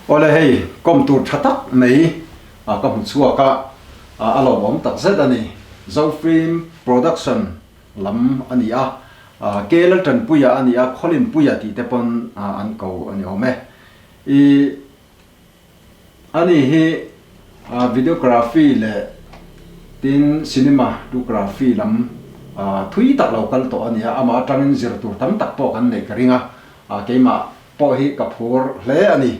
Awle hei kawm tur tha tak mai ka hmu chhuak a, a lawmawm tak zet a ni. Zofilm Production lam a ni a, Ke Laltanpuia a ni a, Khawlinpuia tih te pawn an ko a ni awm e. I Ani hi videography leh tin cinematography lam thui tak lo kal tawh a ni a, amah atangin zir tur tam tak pawh kan neih ka ring a, keimah pawh hi ka phur hle a ni.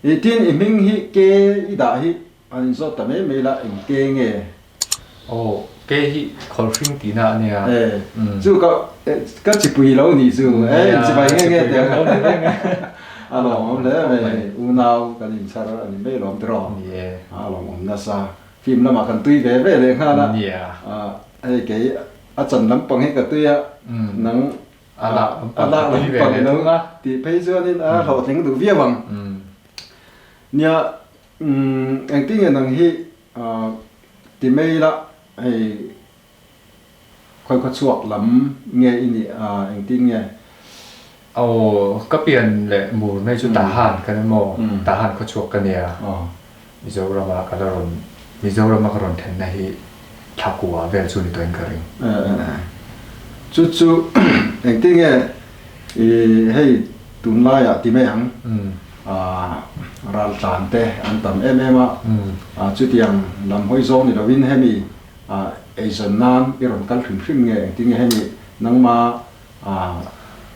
Tin i hming hi ke i dah hi an inzawt ta mai mai la, eng ke nge? Aw, ke hi khawlhring tihna a nia. E, chu ka ka chipui lo nih chu. E, inchibai nge nge teh ang. A lawmawm hle mai, unau kan inchhar a ni mai lawm tiraw? Ni e. A lawmawm nasa. Film lamah kan tui ve ve leh nghal a. Nia. Hei kei a chan lampang hi ka tui a, nang a lak lampang i lo tih phei chuanin a hlawhtling duh viau ang. Nia, engtin nge nang hi Ti mai ila, hei khawi khaw chhuak lam nge i nih a, engtin nge? Aw, ka pian leh mur mai chu Tahan ka ni maw? Tahan khaw chhuak ka nia. Mizorama ka la rawn, Mizorama ka rawn thenna hi Thlakua vel chu ni tawhin ka ring. Chu chu engtin nge i hei tunlaiah ti mai ang? Raltlan te an tam em em a, chutiang lam hawi zawng ni lovin hemi eizawn nan i rawn kal hrim hrim nge engtin nge hemi nangma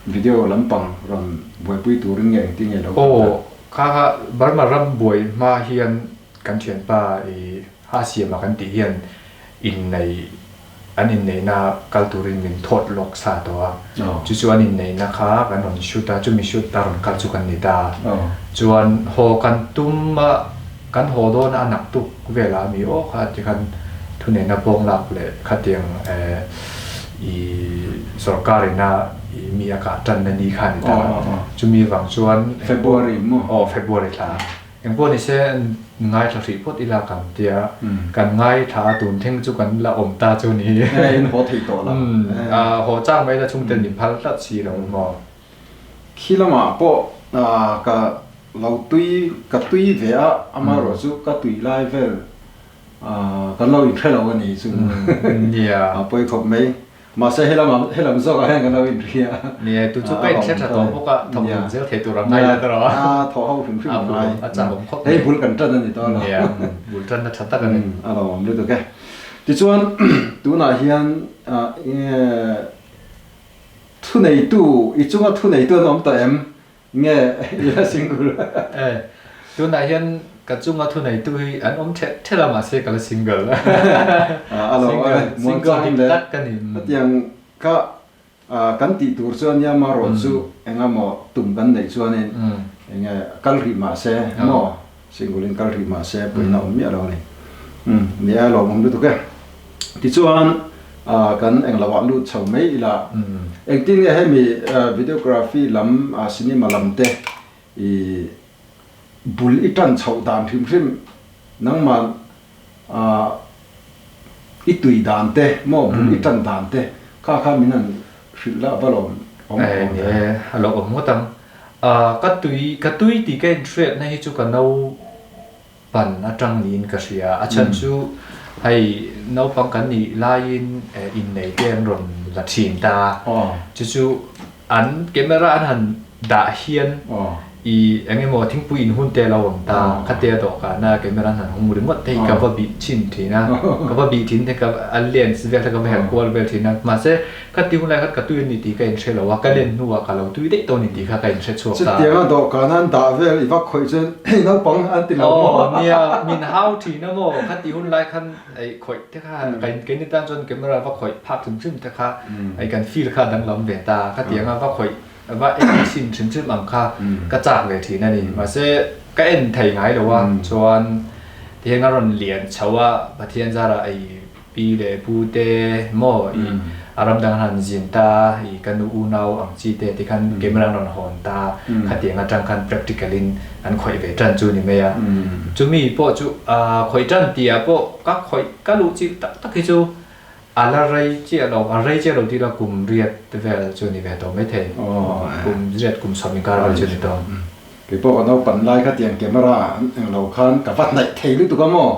video lampang rawn buaipui turin nge engtin nge lo kal ta? Aw, kha kha Burma ram buai hma hian kan thianpa i Hasiama kan tih hian innei an inneihna kal turin min thawt lawk sa tawh a, chu chu an inneihna kha kan rawn shoot a, chumi shoot a rawn kal chu kan ni ta. Chuan haw kan tum a, kan haw dawn a naktuk velah a mi aw kha tikhan thuneihna pawng lak leh khatiang i sorkar ina i mi a kah tanna ni kha a ni ta. Chumi vang chuan February maw? Aw February thla. Engpawh ni se ngaithla hrih phawt ila kan tia, kan ngaithla a tun thleng chu kan la awm ta chu ni. Nge in haw thei tawh lo. Haw chang mai la chhungten min phal tlat si lo maw. Khi lamah pawh ka lo tui ka tui ve a, amaherawh chu ka tui lai vel kan lo inhre lo a ni chu. Nia. A pawi khawp mai. Mahse helam helam zawkah hian kan lo inria a. Nia, tu chu ka inhre tha tawh bawk a, thawk dun zel thei tur a ngai la tawh a. A thawh ho hrim hrim a ngai. A chak awm khawp mai. Hei bul kan tan a ni tawh lo. Nia, bul tan na tha tak a ni. A lo awm lutuk e. Tichuan tunah hian thuneitu, i chunga thuneitu an awm tawh em? Nge i la single? E, tunah hian ka chunga thuneitu hi an awm ṭhelh ṭhelh a, mahse ka la single. A lo Single, single dik tak ka ni. Hetiang kha kan tih tur chuan nia marawh chu engemaw tum kan neih chuanin enge kal rih mahse maw single in kal rih mahse pawhin a awm miah lo a ni. Nia lawmawm lutuk e. Tichuan kan englo ah lut chho mai ila engtin nge hemi videography lam cinema lam te i bul i tan chhoh dan hrim hrim nangmah i tui dan te maw bul i tan dan te kha kha min han hrilh lah va lawm awm awm ve. A lo awm ngawt ang. Ka tui ka tui tih ka inhriatna hi chu ka no pan atang niin ka hria. A chhan chu hei naupang kan nih laiin innei te an rawn la thin ta a, chu chu an camera an han dah hian i eng emaw thingpui in hun te a lo awm ta, khatia dawhkana camera an han hung ringawt te hi ka va bih thin thin a, ka va bih thin te ka a lens vel te ka va herh kual vel thin a, mahse Ka ti hunlai khan ka tui a ni tih ka inhre lo a, ka len hnuah ka lo tui daih tawh a ni tih kha ka inhre chhuak ta. Chutianga dawhkan an dah vel i va khawih chuan hei naupang an ti lo maw? Aw nia, min hau thin a maw? Ka ti hunlai khan ei khawih te kha kei ni tan chuan camera va khawih phak hrim hrim te kha ei kan feel kha a danglam ve ta. Ka ti anga va khawih va en chhin hrim hrim ang kha ka chak ve thin a ni. Mahse ka en thei ngai lo a, chuan tihian a rawn lian chho a, Pathian zarah ei Pi leh pu te maw i a ram dang an han zin ta i ka nu unau ang chi te ti khan camera an rawn hawn ta khatiang atang khan practical in an khawih ve tan chu ni mai a chumi pawh chu khawih tan tih ah pawh ka khawih ka luh chilh tak tak hi chu a la rei chiah lo a rei chiah lo tih la kum riat vel chu ni ve tawh maithei kum riat kum sawm inkar vel chu ni tawh. Kei pawh ka naupan lai kha tiang camera an eng lo khan ka va hnaih thei lutuk a maw?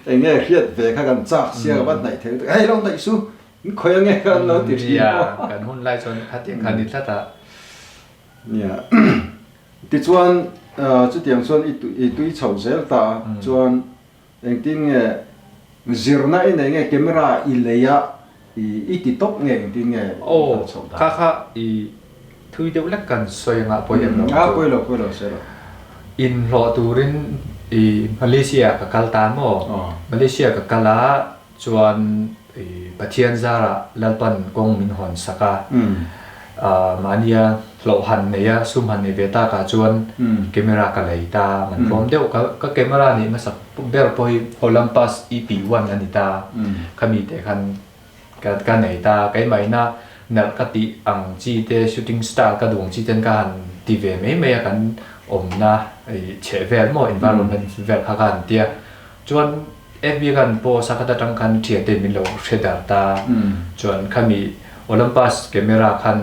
Eng nge hriat ve kha kan chak sia ka va hnaih thei lutuk a, hei lo hnaih su, in khawi ange kha an lo ti thin maw? Nia, kan hun lai chuan khatiang kha ni tlat a. Nia, tichuan chutiang chuan i tui chho zel ta a, chuan Engtin nge zirna i nei nge camera i lei a i ti tawp nge engtin nge i kal chhoh dan? Aw kha kha i thui deuh lek kan sawi anga pawi em lo chu. A pawi lo pawi lo sawi lo. Inhlawh turin i Malaysia ka kal ta maw? Malaysia ka kal a chuan i Pathian zarah Lalpan kawng min hawn sak a, mahnia hlauh han nei a, sum han nei ve tak ah chuan camera ka lei ta, man tlawm deuh ka ka camera nih hmasak ber pawh hi Olympus EP1 a ni ta, khami teh khan ka ka nei ta, keimah ina nalh ka tih ang chi te shooting style ka duh ang chi ten ka han ti ve mai mai a kan awmna i chheh vel maw environment vel kha ka han tia chuan FB khan post a khat atang khan thiante min lo hre dar ta chuan khami Olympus camera khan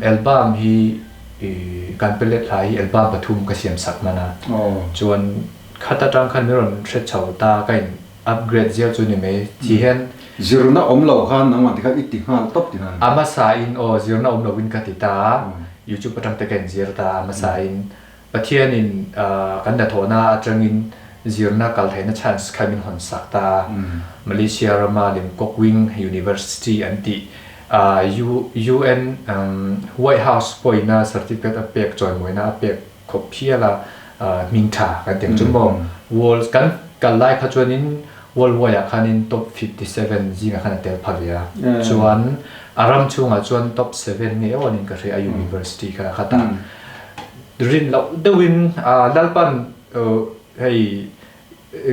album hi kan pe let hla hi album pathum ka siam sak hman a chuan khat atang khan min rawn hre chho ta ka in upgrade zel chu ni mai ti hian Zirna awm lo khan nangmah tikhan i ti nghal tawp ti nan. A hmasa in aw zirna awm lo in ka ti ta YouTube atang te ka in zir ta a hmasa in Pathianin kan hnathawhna atangin zirna kal theihna chance kha min hawn sak ta. Malaysia rama Limkokwing University an tih UN White House pawina certificate a pek chawimawina a pek khawp phial a hming tha kan ti ang chu maw. World kan kal lai kha chuanin World Wide ah khanin top 57 zingah khan a tel pha ve a. Chuan a ram chhungah chuan top 7 ngei awnin ka hria a university kha khatah. Rin loh deuhin Lalpan hei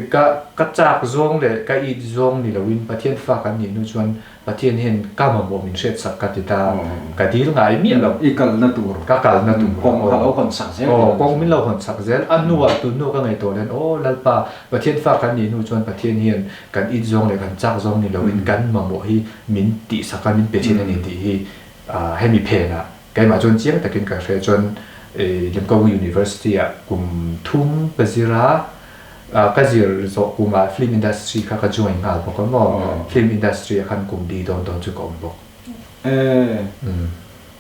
ka ka chak zawng leh ka it zawng ni loin Pathian fa kan nih hnu chuan Pathian hian ka mamawh min hriat sak ka ti ta. Ka dil ngai miah lo. I kalna tur. Ka kalna tur. Kawng kha lo hawn sak zel. Aw, kawng min lo hawn sak zel. A hnuah tun hnu ka ngaihtuah hian aw Lalpa Pathian fa kan nih hnu chuan Pathian hian kan it zawng leh kan chak zawng ni loin kan mamawh hi min tihsak a min pe thin a ni tih hi hemi phenah Keimah chuan chiang takin ka hria chuan Limkawng University ah kum thum ka zir a, ka zir zawh kumah film industry kha ka join nghal bawk a maw, film industry ah khan kum li dawn dawn chu ka awm bawk. E,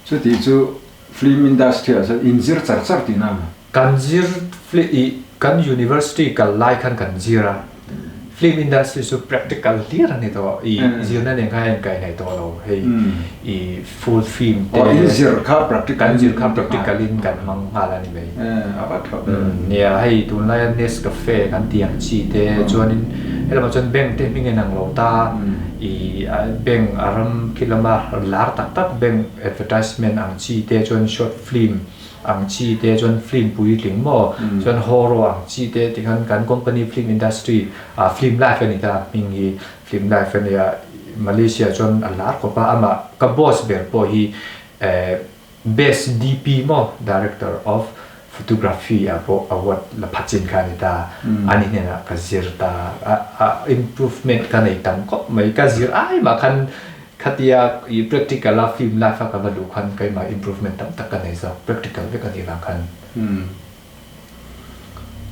chuti chu film industry ah chuan in zir char char tihna maw? Kan zir i kan university kal lai khan kan zir a, film industry chu practical hlir a ni tawh, i zirna nen khan a inkaihnaih tawh lo, hei i full film te in zir kha practical kan zir kha practical in kan hmang nghal a ni mai. A va tha ber. Nia hei tunlaia Nescafe kan tih ang chi te chuanin helamah chuan bank te hming in ang lo ta, i bank a ram khi lama lar tak tak bank advertisement ang chi te chuan short film ang chi te chuan film puitling maw chuan horror ang chi te tikhan kan company film industry ah film life a ni ta hming hi film life a nia Malaysia chuan a lar khawp a amah ka boss ber pawh hi eh best DP maw director of photography ah pawh award la pha chin kha a ni ta ani hnenah ka zir ta a improvement ka nei tam khawp mai ka zir ai mah khan Khatia i practical a film life a ka va luh khan keimah improvement tam tak ka nei zawk, practical vek a nih vang khan. Umm.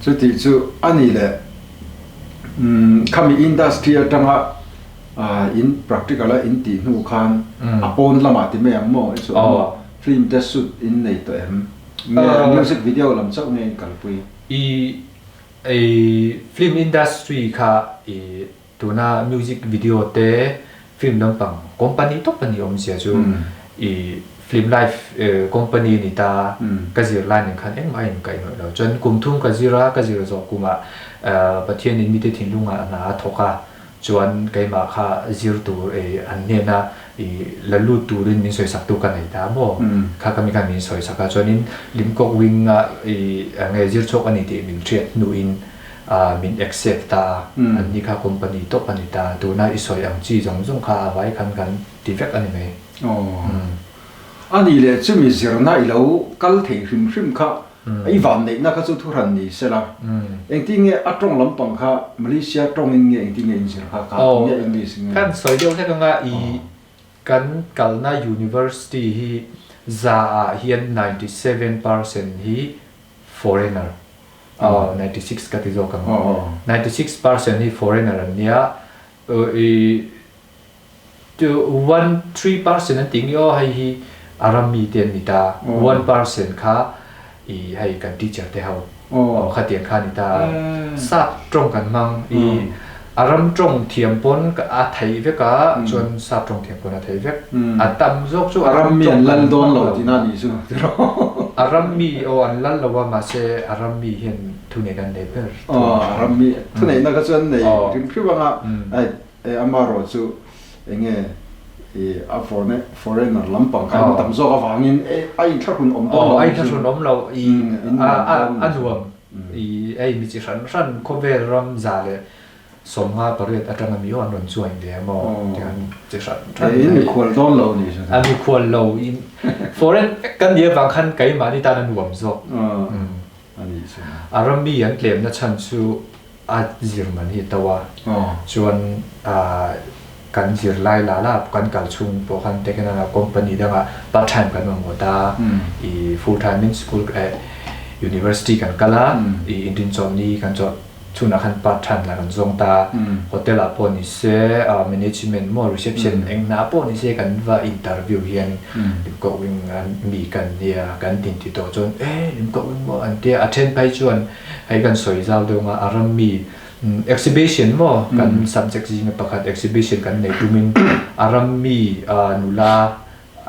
Chuti chu a ni le. Umm khami industry atanga in practical a in tih hnu khan a pawn lamah ti mai ang maw i chuan maw film te shoot in nei tawh em? Nge music video lam chauh nge in kalpui? I i film industry kha i Tuna music video te film lampang company tawp a ni awmzia chu i film life company a ni ta ka zir lai nen khan engmah a inkaihhnawih lo. Chuan kum thum ka zir a, ka zir zawh kumah Pathianin mite thinlungah hna a thawk a, chuan keimah kha zir tur an hnena i la lut turin min sawisaktu ka nei ta maw? Kha ka mi khan min sawisak a, chuanin Limkawk Wing-a i nge zir chhuak a ni tih min hriat hnuin min accept ta, an ni kha company tawp a ni ta, tuna i sawi ang chi zawng zawng kha a vai khan kan ti vek a ni mai. Aw. A nih leh chumi zirna i lo kal thei hrim hrim kha i vanneihna kha chu thuhran ni sela, engtin nge a tawng lampang kha Malaysia tawngin nge engtin nge inzir kha kha nge English nge? Kan sawi deuh hlek anga i Kan kalna university hi Za ah hian 97% hi foreigner, aw 96 ka ti zawk ang, 96% hi foreigner an nia, i one 3% an tih nge aw hei hi a ram mi te an ni ta, 1% kha i hei kan teacher te ho aw khatiang kha a ni ta, sap tawng kan hmang i a ram tawng thiam pawn a theih vek a chuan sap tawng thiam pawn a theih vek a tam zawk chu a ram mi an lal dawn lo tihna a nih chu a ram mi aw an lal lo a mahse a ram mi hian thuneihna an nei ber aw a ram mi thuneihna kha chu an nei hrim hrim ang a hei amaherawh chu eng nge i a foreigner lampang kha an tam zawk avangin a inthlahrun awm dawn lo a inthlahrun awm lo i a nuam I ei mi chi hran hran khawvel ram 158 atanga mi aw an rawn join ve a maw ti han chi hran hran in mikhual dawn lo ni a mikhual lo in foreign kan nih avang khan keimahni tan a nuam zawk a ram mi an tlem na chhan chu a zir man hi to a chuan kan zir lai la la kan kal chhung pawh khan te khian a company dangah part time kan mamawh ta i full time in school eh university kan kal a i inrinchawmni kan chawlh chhunah khan part time lah kan zawng ta hotel ah pawh ni se management maw reception eng hna pawh ni se kan va interview hian limkawk-wing mi kan nia kan inti tawh chuan eh limkawk-wing maw an tia a then phei chuan hei kan sawi zau deuh anga a ram mi Exhibition maw kan subject zinga pakhat exhibition kan nei tumin a ram mi nula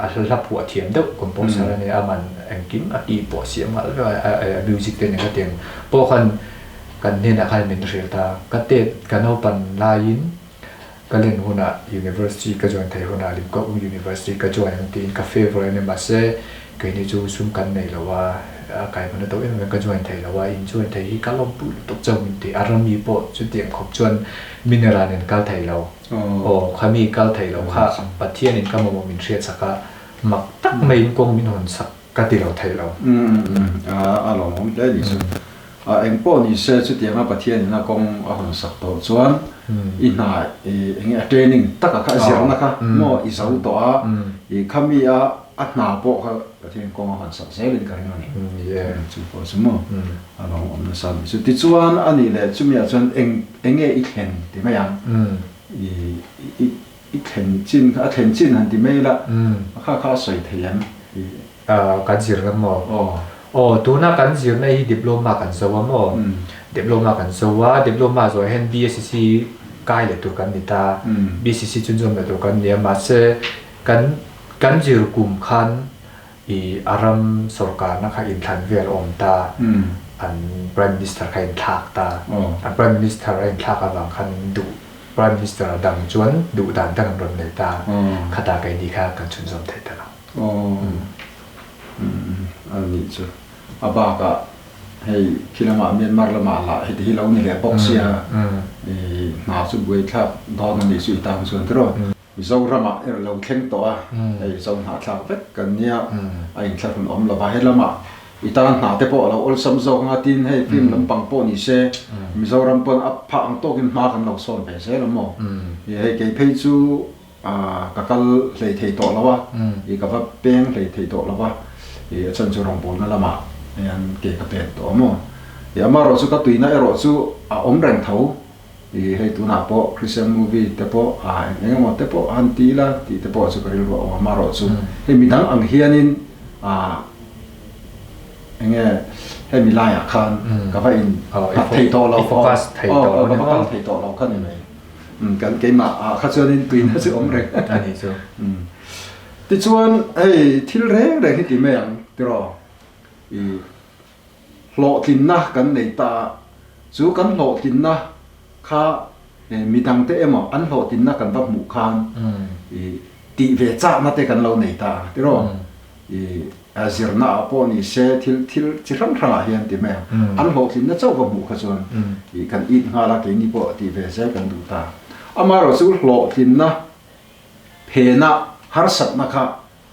a hla phuah thiam deuh composer a nia aman engkim a tih pawh siam nghal vek a music te nen khatiang pawh khan kan hnenah khan min hrilh ta ka tet ka naupan laiin ka len hunah university ka join theih hunah Limkawk University ka join ang tiin ka favour a nia mahse keini chu sum kan nei lo a a kaihmana tawh em em ka join thei lo a in join thei hi ka lawmpui lutuk chauh min ti a rami pawh chutiang khawp chuan mineral nen kal thei lo aw khami kal thei lo kha Pathianin ka mamawh min hriatsak a mak tak maiin kawng min hawn sak Ka ti lo thei lo. A lawmawm hle ni chu. Eng pawh ni se chutianga Pathian in a kawng a hawn sak tawh chuan i hna i eng nge a training taka kha a zirna kha maw i zo tawh a, i khami a a hna pawh kha Pathian kawng a hawn sak zelin ka ring a ni. Chu pawh chu maw a lawmawm nasa ni chu. Tichuan a nih leh chumi ah chuan eng eng nge i thlen ti mai ang i i I thlen chin kha, a thlen chin han ti mai ila, a kha kha a sawi thei em? I. Kan zirna maw? Aw. Aw, tuna kan zirna hi diploma kan zo a maw? Diploma kan zo a, diploma zawh hian BSc kai leh tur kan ni ta, BSc chhunzawm leh tur kan ni a, mahse kan kan zir kum khan i a ram sorkarna kha inthlan vel a awm ta, an Prime Minister kha a inthlak ta, an Prime Minister a inthlak avang khan duh Prime Minister a dang chuan duh dan dang an rawn nei ta, khata keini kha kan chhunzawm thei ta lo. A nih chu. A bakah hei khi lamah Myanmar lamah lah heti hi lo ni leh bawk sia, i hna chu buaithlak dawn a nih chu i tan chuan tiraw. Mizoramah erawh lo thleng tawh a, hei zo hnahthlak vek kan nia, a inthlahrun awm lo va, helamah i tan hna te pawh a lo awlsam zawk anga tin hei film lampang pawh ni se Mizoram pawn a phah ang tawkin hma kan lo sawn ve zel ang maw? I hei kei phei chu ka kal hlei thei tawh lo a, i ka va peng hlei thei tawh lo va, i a chhan chu rawngbawlna lamah hian ke ka pen tawh a maw? I amaherawh chu ka tuina erawh chu a awm reng tho. I hei tunah pawh Christian movie te pawh a eng eng emaw te pawh han ti ila tih te pawh chu ka rilru a awm a, amaherawh chu hei midang ang hianin a eng nge hemi laiah khan ka va in nghat thei tawh lo aw ka va kal thei tawh lo kha ni mai kan keimah ah kha chuanin tuina chu awm reng a ni chu. Tichuan hei thil reng reng hi ti mai ang tiraw i Hlawhtlinna kan nei ta a, chu kan hlawhtlinna kha midangte emaw an hlawhtlinna kan va hmuh khan i tih ve chakna te kan lo nei ta a tiraw? I zirna ah pawh ni se thil thil chi hrang hrang ah hian ti mai ang, an hlawhtlinna chauh va hmuh kha chuan i kan it nghal a, keini pawh tih ve zel kan duh ta. Amaherawh chu hlawhtlinna phena harsatna kha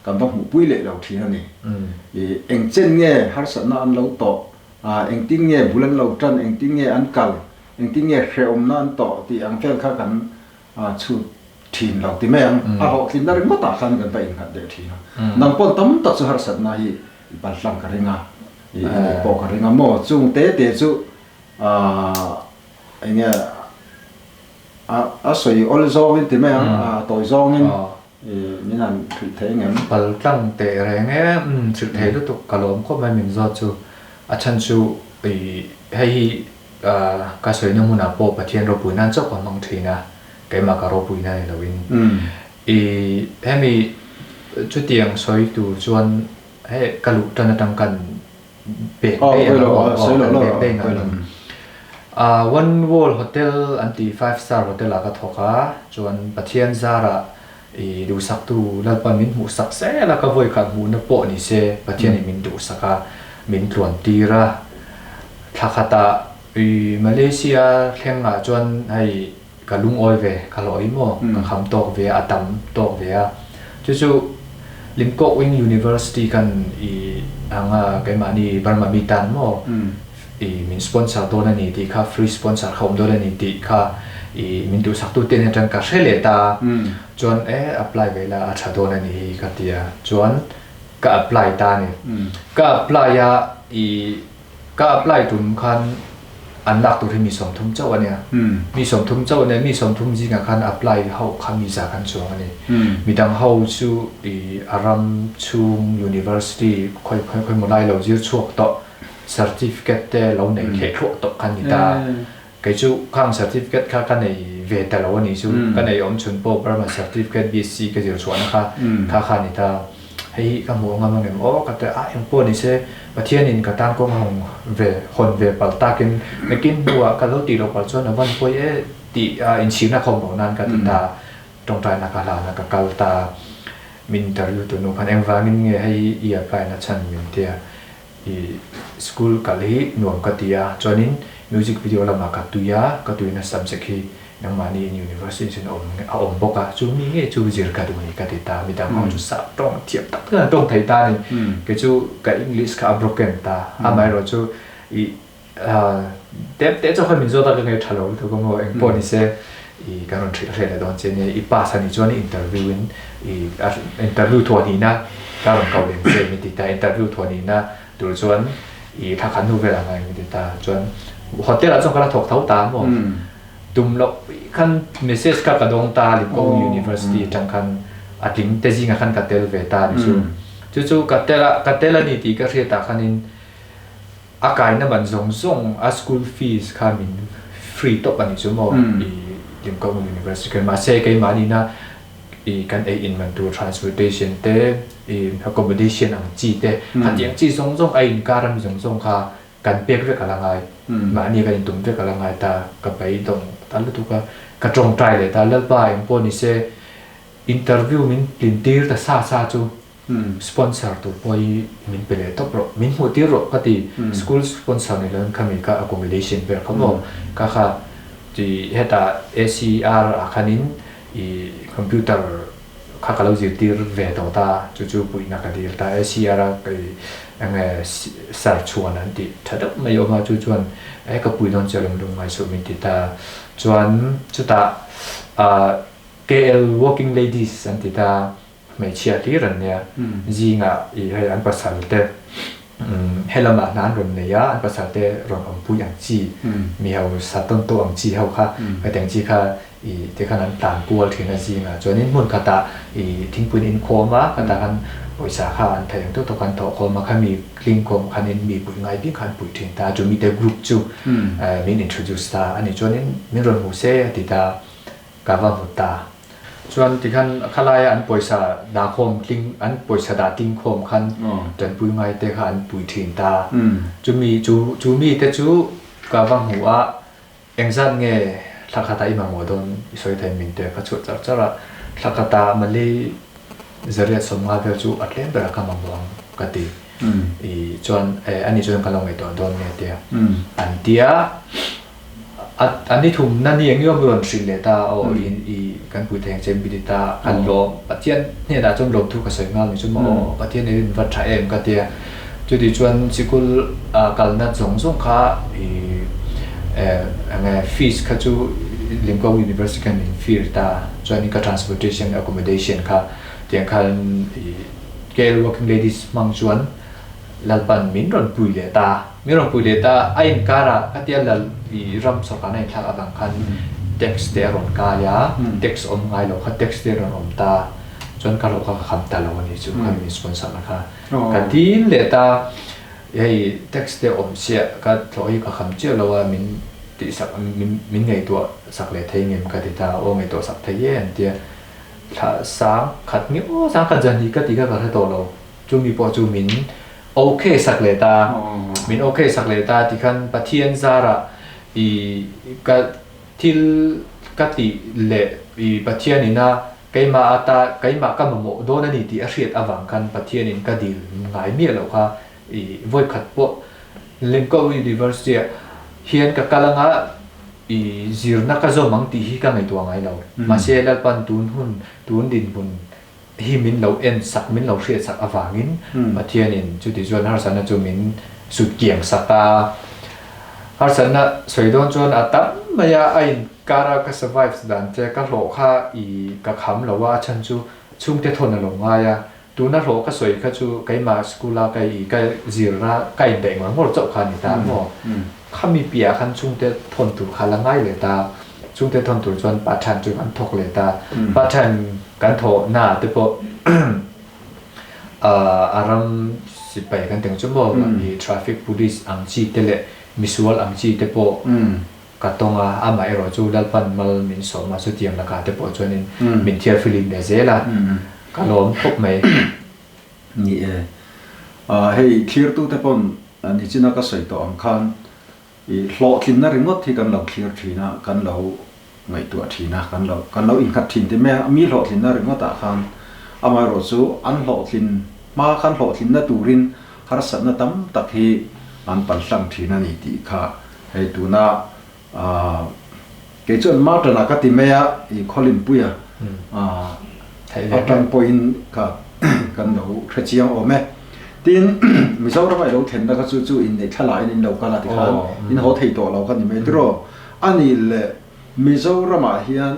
Kan va hmuhpui leh lo thin a ni. I eng chen nge harsatna an lo tawh, engtin nge bul an lo tan, engtin nge an kal, engtin nge hrehawmna an tawh tih ang vel kha kan chhut Thin lo ti mai ang. A hlawhtlinna ringawtah khan kan va innghat leh thin a. Nang pawn tam tak chu harsatna hi i palhlang ka ring a, i neih pawh ka ring a maw? Chung te te chu eng nge a sawi awl zawngin ti mai ang, a tawi zawngin min han hrilh thei ang em? Paltlang teh reng e, hrilh thei lutuk ka lawm khawp mai min zawt chu. A chhan chu hei hi ka sawina hmunah pawh Pathian ropui nan chauh ka hmang thin a. Keimah ka ropuina ni loin i hemi chutiang sawi tur chuan hei ka luh tan atang kan pek daih ang aw kan pek daih ang aw One World Hotel an tih five star hotel ah ka thawk a chuan Pathian zarah i duhsaktu Lalpa min hmuhsak zel a ka vawikhat hmuhna pawh ni se Pathianin min duhsak a min tluan tir a thla khatah i Malaysia thlengah chuan hei Ka lungawi ve, ka hlawh maw? Ka kham tawk ve a, a tam tawk ve a. Chu chu Limkok-Wing University khan i anga keimahni Burma mi tan maw i min sponsor dawn a ni tih kha, free sponsor kha awm dawn a ni tih kha i min duhsaktu te atang ka hre leh ta. Chuan e apply ve la a tha dawn a ni hi ka ti a. Chuan ka apply ta a ni. Ka apply a i Ka apply tum khan an lak tur hi mi 30 chauh a nia. Mi 30 chauh a nia, mi 30 zingah khan apply ho kha mi za kan chuang a ni. Midang ho chu i a ram chhung university khawi khawi khawi maw lai lo zir chhuak tawh certificate te lo nei thleh thluah tawh kha ni ta. Kei chu khang certificate kha ka nei ve ta lo a nih chu. Ka nei awm chhun pawh Burma certificate BSc ka zir chhuahna kha kha kha a ni ta. Hei hi ka hmuh ngam angem aw ka ti a, eng pawh ni se Pathianin ka tan kawng hawng ve hawn ve palh takin nakin hnuah ka lo tih loh palh chuan a van pawi e tih a inchhirna khawm loh nan ka ti ta. Tawngtaina ka hlana ka kal ta. Min interview tu nu khan engvangin nge hei i apply na chhan min tia. I school kal hi nuam ka ti a, chuanin music video lamah ka tui a, ka tuina subject hi nangmahni in university chuan a awm a awm bawk a, chu mi ngei chu zir ka duh a ni ka ti ta, midang ho chu sap tawng thiam tak tak an tawng thei ta a ni, kei chu ka English kha a broken ta, amaherawh chu i tep te chauh khan min zawt a ka ngei tha lo lutuk a maw engpawh ni se i kan rawn hrilh hreh leh dawn che nia, i pass a nih chuan i interview in i interview thuah hnihna ka rawn ko lem che min ti ta, interview thuah hnihna tur chuan i thla khat hnu velah ngai min ti ta, chuan hotel ah chuan ka la thawk tho ta maw tum loh khan message kha ka dawng ta Limkawng University atang khan a tling te zingah khan ka tel ve ta ni chu, chu chu ka tel a ka tel a ni tih ka hriat ah khanin A kaina man zawng zawng a school fees kha min free tawp a nih chu maw i Limkawng University khan mahse keimah nihna i kan ei in man tur transportation te i accommodation ang chi te khatiang chi zawng zawng a inkar ami zawng zawng kha kan pek vek a la ngai mahni kan intum vek a la ngai ta ka beidawng ta lutuk a ka tawngtai leh ta Lalpa engpawh nise interview min tlin tir ta sa sa chu Sponsor tur pawh hi min pe leh tawp rawh, min hmuh tir rawh ka ti. School sponsor ni loin khami kha accommodation vel kha maw ka kha ti hetah ACR ah khanin i computer kha ka lo zirtir ve tawh ta chu chu puihna ka dil ta. ACR a kei enge sir chhuan an tih tha deuh mai awm a chu chuan e ka pui dawn che lawm lung ngai suh min ti ta. Chuan chutah KL working ladies an ti ta. Hmeichhia hlir an nia. Zingah i hei an pasal te helamah hna an rawn nei a, an pasal te rawn awmpui ang chi, mi hausa tawn tawh ang chi ho kha, hetiang chi kha i tikhan an tlan kual thin a zingah. Chuanin hmun khatah i thingpuiin inkhawm a, khatah khan pawisa kha an theih ang tawk tawk an thawh khawm a, khami tlingkhawm khanin mi puih ngai bik kha an puih thin ta. Chu mite group chu min introduce ta a ni. Chuanin min rawn hmu se a ti ta, ka va hmu ta. Chuan tikhan khalaia an pawisa dah khawm tling an pawisa dah tling khawm khan tanpui ngai te kha an pui thin ta. Chumi chu chu mi te chu ka va hmu a, engzat nge thla khata i mamawh dawn i sawi thei min te kha chhuah char char a, thla khata Malay zariat 50 vel chu a tlem berah ka mamawh ang ka ti. I chuan ani chuan ka lo ngaihtuah dawn nge tia an tia. A ni thum na ni eng emaw rawn hrilh leh ta aw in i kan pui thei ang che mi ti ta kan lawm Pathian hnenah chuan lawmthu ka sawi nghal ni chu maw aw Pathian i rin va tha em ka tia chuti chuan sikul kalna zawng zawng kha i eng nge fees kha chu Limkawng University khan min fir ta, chuanin ka transportation accommodation kha tiang khan i KL Working Ladies hmang chuan Lalpan min rawn pui leh ta, min rawn pui leh ta, a inkarah khatia lal i ram sawrkarna inthlak avang khan tax te a rawn kai a, tax awm ngai lo kha tax te a rawn awm ta, chuan ka hlawh kha ka kham ta lo a ni chu kha min sponsor na kha ka dil leh ta, hei tax te awm chiah ka hlawh hi ka kham chiah lo a min tihsak min min ngaihtuah sak leh thei ngem ka ti ta, aw ngaihtuah sak thei e an tia, thla sang khat nge aw sang khat zan hi ka ti kha ka hre tawh lo. Chumi pawh chu min okay sak leh ta, min okay sak leh ta tikhan Pathian zarah i ka thil ka tih leh i Pathian ina keimah ata keimah ka mamawh dawn a ni tih a hriat avang khan Pathian in ka dil ngai miah loh kha i vawikhat pawh Limkoh University ah hian ka kal anga i zirna ka zawm ang tih hi ka ngaihtuah ngai lo. Mahse Lalpan tun hun tun dinhmun hi min lo en sak, min lo hriat sak avangin Pathianin chuti chuan harsatna chu min sut kiang sak a. Harsatna sawi dawn chuan a tam mai a, a inkar a ka survive dan che ka hlawh kha i ka kham lo a, a chhan chu chhungte thawn a lo ngai a. Tuna hlawh ka sawi kha chu keimah school a ka i ka zirna ka indaih ngawr ngawr chauh kha a ni ta maw? Khami piah khan chhungte thawn tur kha la ngai leh ta. Chungte thawn tur chuan part time chu kan thawk leh ta. Part time kan thawh na te pawh a ram sipai kan teng chu maw i traffic police ang chi te leh misual ang chi te pawh ka tawng a, amah erawh chu Lalpan mal min sawm a, chutiang lakah te pawh chuanin min thiarfilim leh zel a, ka lawm khawp mai. Ni e. Hei thlirtute pawn nichina ka sawi tawh ang khan I hlawhtlinna ringawt hi kan lo thlir thin a, kan lo ngaihtuah thin a, kan lo kan lo innghat thin ti mai a, mi hlawhtlinna ringawtah khan amaherawh chu an hlawhtlin hma khan hlawhtlinna turin harsatna tam tak hi an palhlang thin a ni tih kha hei tuna aah kei chuan Martin-a ka ti mai a, i Khawlimpuia aah atang pawhin kha kan lo hrechiang awm e. Tin, Mizoram a i lo thlenna kha chu chu inneih thlalaiin in lo kal a tikhan in haw thei tawh lo kha ni mai tiraw? A nih leh Mizoramah hian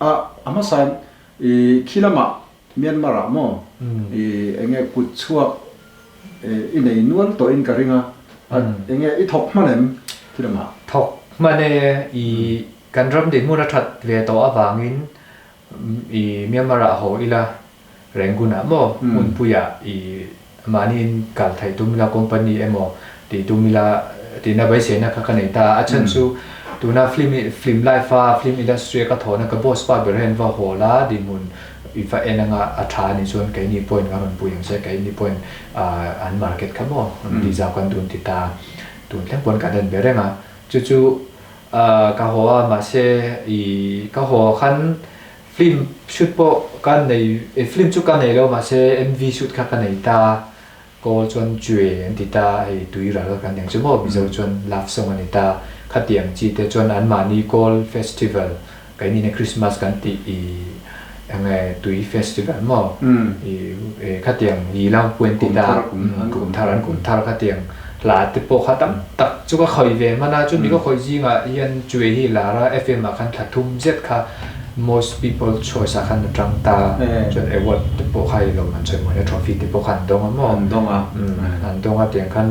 a a hmasain i khi lamah Myanmar ah maw i eng nge kut chhuak i nei nual tawhin ka ring a, eng nge i thawk hman em khi lamah? Thawk hman e, i kan ram dinhmun a that ve tawh avangin i Myanmar ah haw ila Rangoon ah maw hmunpui ah i mahniin kal theih tum ila company emaw tih tum ila tihna beiseina kha ka nei ta a. A chhan chu tuna film film life a film industry a ka thawhna ka boss pa ber hian va haw la dinhmun i va en anga a tha anih chuan keini pawhin kan rawn pui ang che keini pawhin an market kha maw rawn tih zau kan dun ti ta tun thleng pawn kan en be reng a chu chu ka haw a mahse i ka haw khan Film shoot pawh ka nei, film chu ka nei lo mahse MV shoot kha ka nei ta, Kawl chuan Chue an ti ta, hei tui ral kan eng chu maw Mizo chuan love song a ni ta, khatiang chi te chuan anmahni Kawl festival keini na Christmas kan tih i eng nge tui festival maw i khatiang i lam pui an ti ta, kum thar an kum thar khatiang hla te pawh kha tam tak chu ka khawih ve hman a, chumi ka khawih zingah hian Chue hi lar a FM ah khan thla thum zet kha Most people choice ah khan a tang ta, chuan award te pawh kha i lawm an sawi mawi a, trophy te pawh kha an dawng a maw? An dawng a. An dawng a tiang khan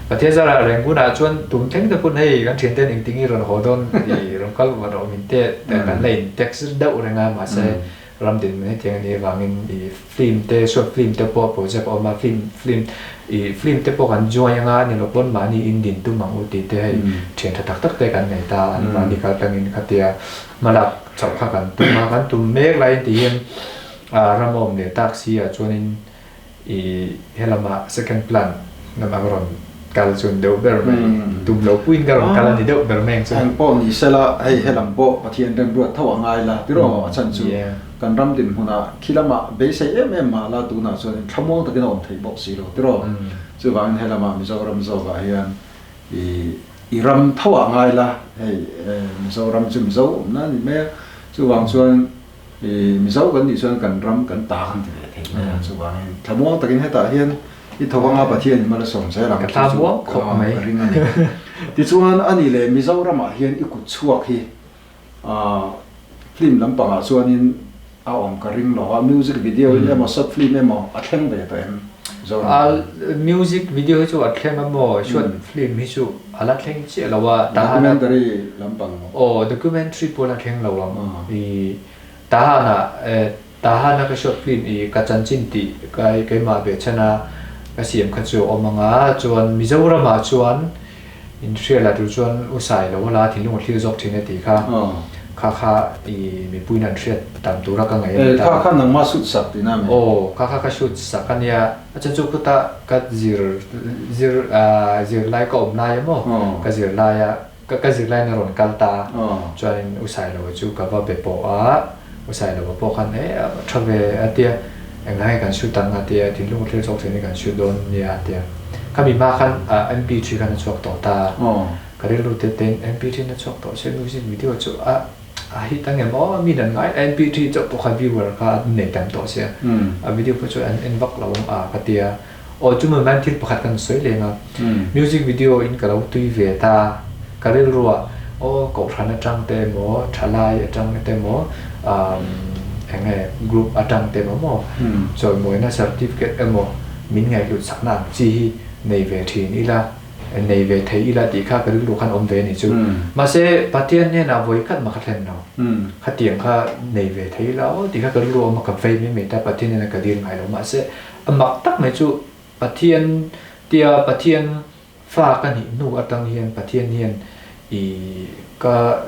Pathian zarah Rangoon ah chuan tum thleng te pawn hei kan thian ten engtin i rawn haw dawn i rawn kal vat rawh min te kan la in text deuh reng a mahse ram din hetiang a nih avangin i film te short film te pawh project a awm a film film i film te pawh kan join anga ni lo pawn mahni in din tum ang u tih te hei thian tha tak tak te kan nei ta an mahni kal tangin khatia hmalak chauh kha kan tum a kan tum mek laiin ti hian ram a awm leh tak si ah chuanin i helama second plan lamah ka rawn kal chun deuh ber mai tum lo puiin ka rawn kal a ni deuh ber mai ang chu. Eng pawh ni sela hei helam pawh Pathian remruat tho a ngai la tiraw a chhan chu kan ram dinhmunah khi lamah beisei em em mah la tunah chuan thlamuang takin a awm theih bawk si lo tiraw chuvangin helama Mizoram zawkah hian i i ram tho ah ngai la hei Mizoram chu Mizo awmna a ni mai a chuvang chuan I Mizo kan nih chuan kan ram kan ta kan ti ve thei mai a, chuvangin thlamuang takin hetah hian i thawk anga Pathian in mal a sawm zel ang tih chu ka ring a ni. Tichuan a ni leh Mizoramah hian i kut chhuak hi Film lampangah chuanin a awm ka ring lo a, music video in emaw short film emaw a thleng ve tawh em Zoram? A music video hi chu a thleng a maw, short film hi chu a la thleng chiah lo a, tahan a. Documentary lampang maw? Aw, documentary pawh a la thleng lo ang. I tahan ah tahan a ka short film i ka chanchin tih ka keimah ve chhan a ka siam kha chu a awm ang a, chuan Mizoram ah chuan In hria la tur chuan u sai lo la thinlung a thlir zawk thin e tih kha kha kha i mipuiin an hriat tam tura ka ngaih a ni ta. Kha kha nangmah shoot sak tihna a mi? Aw, kha kha ka shoot sak a nia. A chan chu khuta ka zir zir zirlai ka awm lai emaw ka zirlai a ka zirlaiin a rawn kal ta chuanin u sai lo chu ka va be pawh a, u sai lo pawh khan e tha ve a tia Engah nge kan shoot ang a tia, thinlung thlir chawk thin hi kan shoot dawn nia a tia. Khami hma khan MP3 khan a chhuak tawh ta a, ka rilru te tein MP3 in a chhuak tawh se music video chu a a hit ang em aw, mi dan ngai MP3 chauh pawh kha viewer kha an nei tam tawh sia, a video pawh chu an en vak lo ang a ka tia. Aw chu hman thil pakhat kan sawi leng a, music video in ka lo tui ve ta, ka rilru ah aw kohhran atang te emaw thalai atang te emaw eng nge group atang te emaw maw chawimawina certificate emaw min ngaihhlut sakna ang chi hi nei ve thin ila nei ve thei ila tih kha ka rilru khan awm ve a ni chu. Mahse Pathian hnenah vawi khat mah ka thlen lo, khatiang kha nei ve thei ila aw tih kha ka rilru a awm a, ka vei mai mai ta Pathian hnenah ka dil ngai lo mahse A mak tak mai chu Pathian tia Pathian fa ka nih hnu atang hian Pathian hian i ka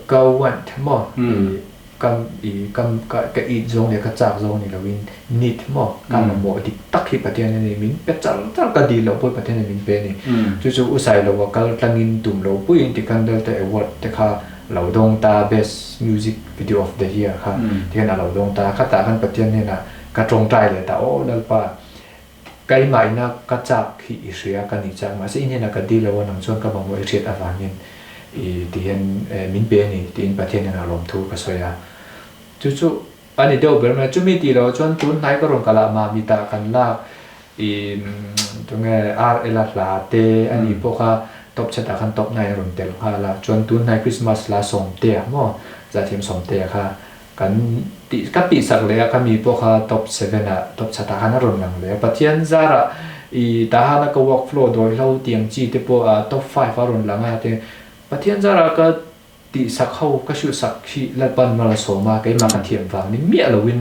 ka want maw i ka i ka ka it zawng leh ka chak zawng ni loin need maw ka mamawh dik tak hi Pathian hian min pe char char ka dil loh pawh Pathian hian min pe a ni. Chu chu u Sailoa kal tlangin tum lo puiin tikhan Delta Award te kha lo dawng ta Best Music Video of the Year kha tikhan a lo dawng ta khatah khan Pathian hnenah Ka tawngtai leh ta, Aw Lalpa, keimah ina ka chak hi i hria ka ni chak, mahse i hnenah ka dil lo a, nang chuan ka mamawh i hriat avangin i ti hian min pe a ni, tiin Pathian hnenah lawmthu ka sawi a. Chu chu a ni deuh ber mai a, chumi tih loh chuan tun hnai ka rawn kal ah Mamita kan lak i tunge RL a hla te a nih pawh kha top chat ah khan top nine a rawn tel nghal a, chuan tun hnai Christmas hla Sawmtea maw zaithiam Sawmtea kha Kan tih ka tihsak leh a, ka mi pawh kha top seven ah, top chhat ah khan a rawn lang leh a. Pathian zarah i tahana ka work flow dawi hlo tiang chi te pawh ah top five a rawn lang a te Pathian zarah ka tihsak ho ka hrilhsak hi Lalpan mal a sawm a, keimah ka thiam vang ni miah loin